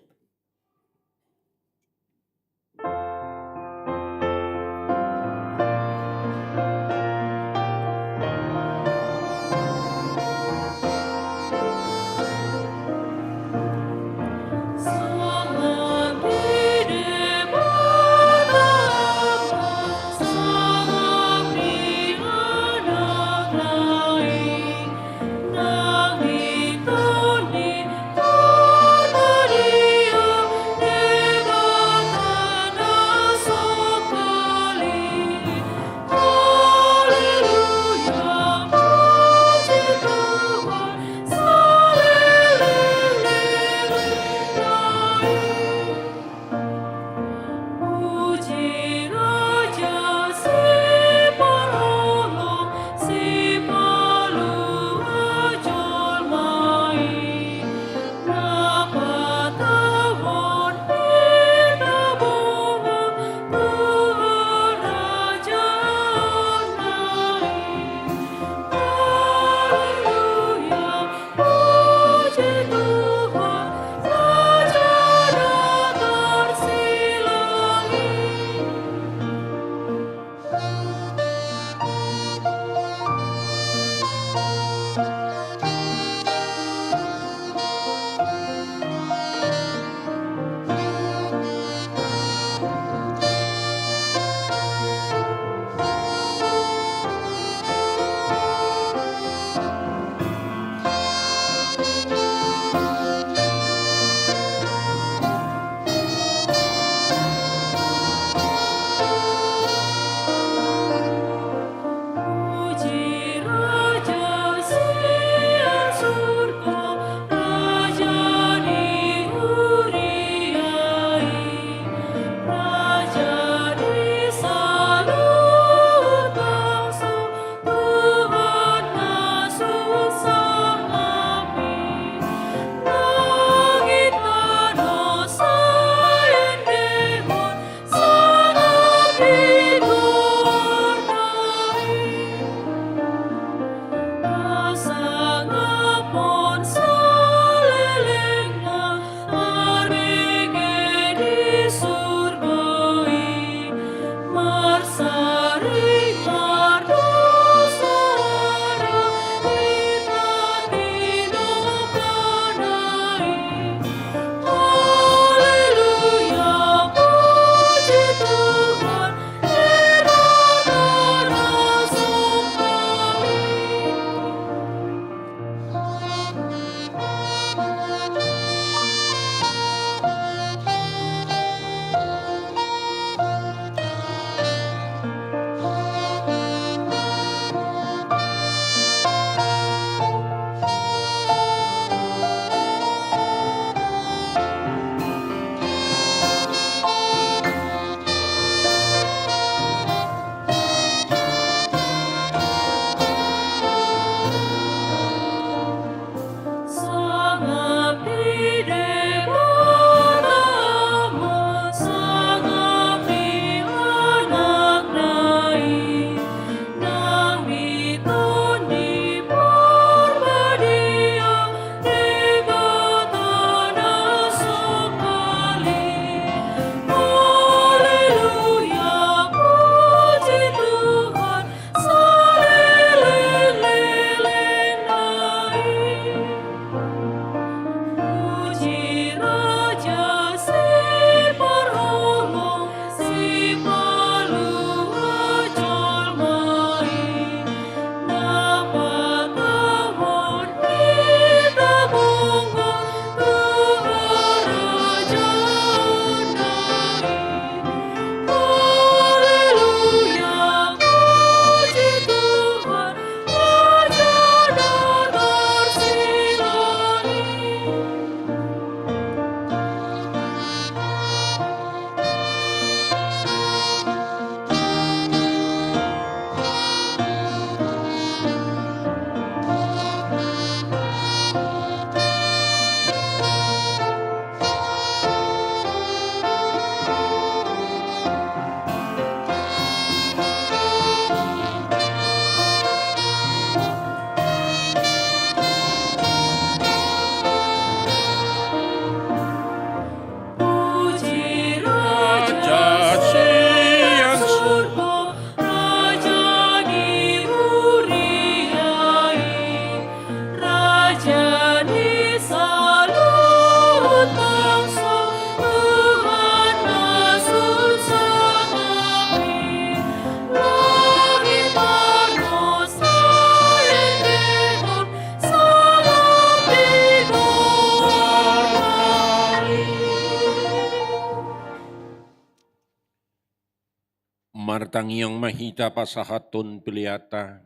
Martangiang ma hita pasahathon peleanta.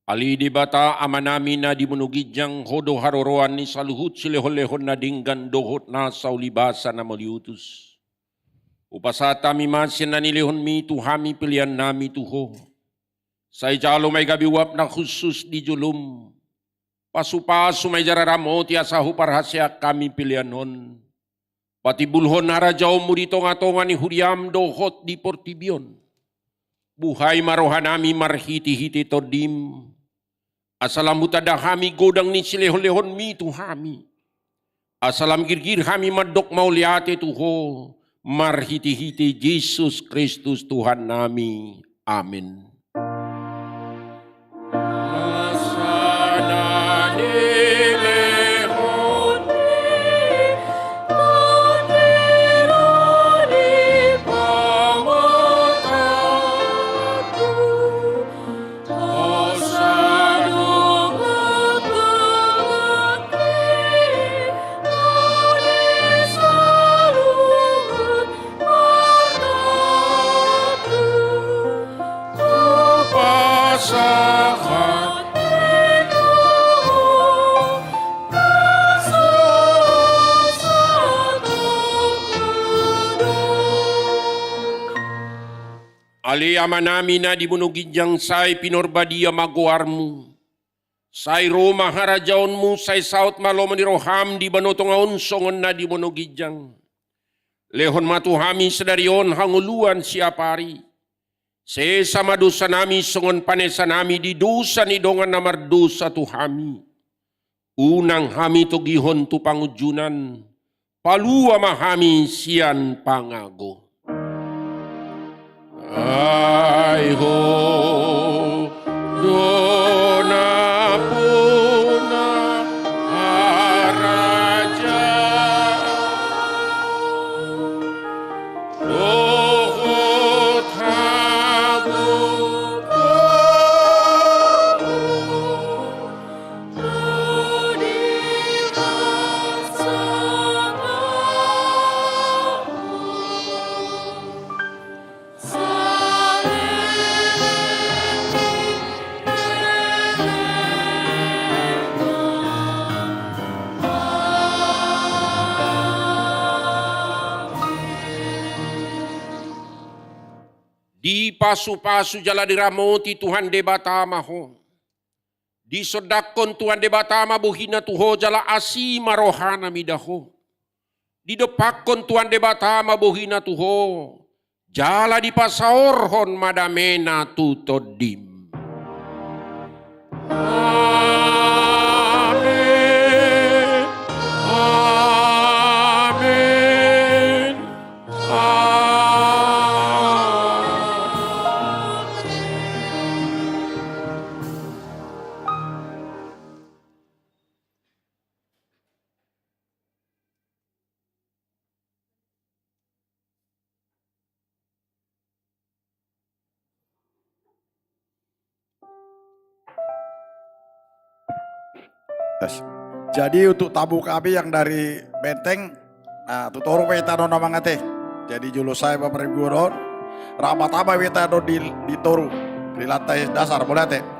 Ale Debata Amanami na di banua ginjang, Ho do haroroan ni saluhut silehonlehon na denggan dohot nasa ulibasa na mauliutus. Hupasahat hami ma sian na nilehonMi tu hami peleannami tu Ho. Sai jalo ma i gabe uap na hushus di joloM. Pasupasu ma i jala ramoti asa huparhaseang hami pelean on. Patimbulhon harajaonMu di tongatonga ni huriaM dohot di portibi on. Buhai ma rohanami marhitehite TondiM. Asa lam hutanda hami godang ni silehonlehonMi tu hami. Asa lam girgir hami mandok mauliate tu Ho, marhitehite Jesus Kristus Tuhannami. Amen. Ale Amanami na di banua ginjang, sai pinarbadia ma goarMu. Sai ro ma harajaonMu, sai saut ma lomo ni rohaM di banua tonga on songon na di banua ginjang. Lehon ma tu hami sadari on hangoluan siapari. Sesa ma dosanami songon panesanami di dosa ni dongan na mardosa tu hami. Unang hami togihon tu pangunjunan, palua ma hami sian pangago. Ai Ho do nampuna harajaon dohot hagogoon. Dipasupasu jala diramoti Tuhan Debata ma ho. Disondangkon Tuhan Debata ma bohina tu ho jala asi ma rohana mida ho. Didompakkon Tuhan Debata ma bohina tu ho jala dipasaorhon ma damena tu tondim. Amen. Amen. Amen. Jadi untuk tamu kami yang dari Menteng, nah, tu toru pe hita annon amang ate. Jadi jolo sae pamaribur on, rap ma tama hita annon di, di toru, di lantai dasar, mauliate.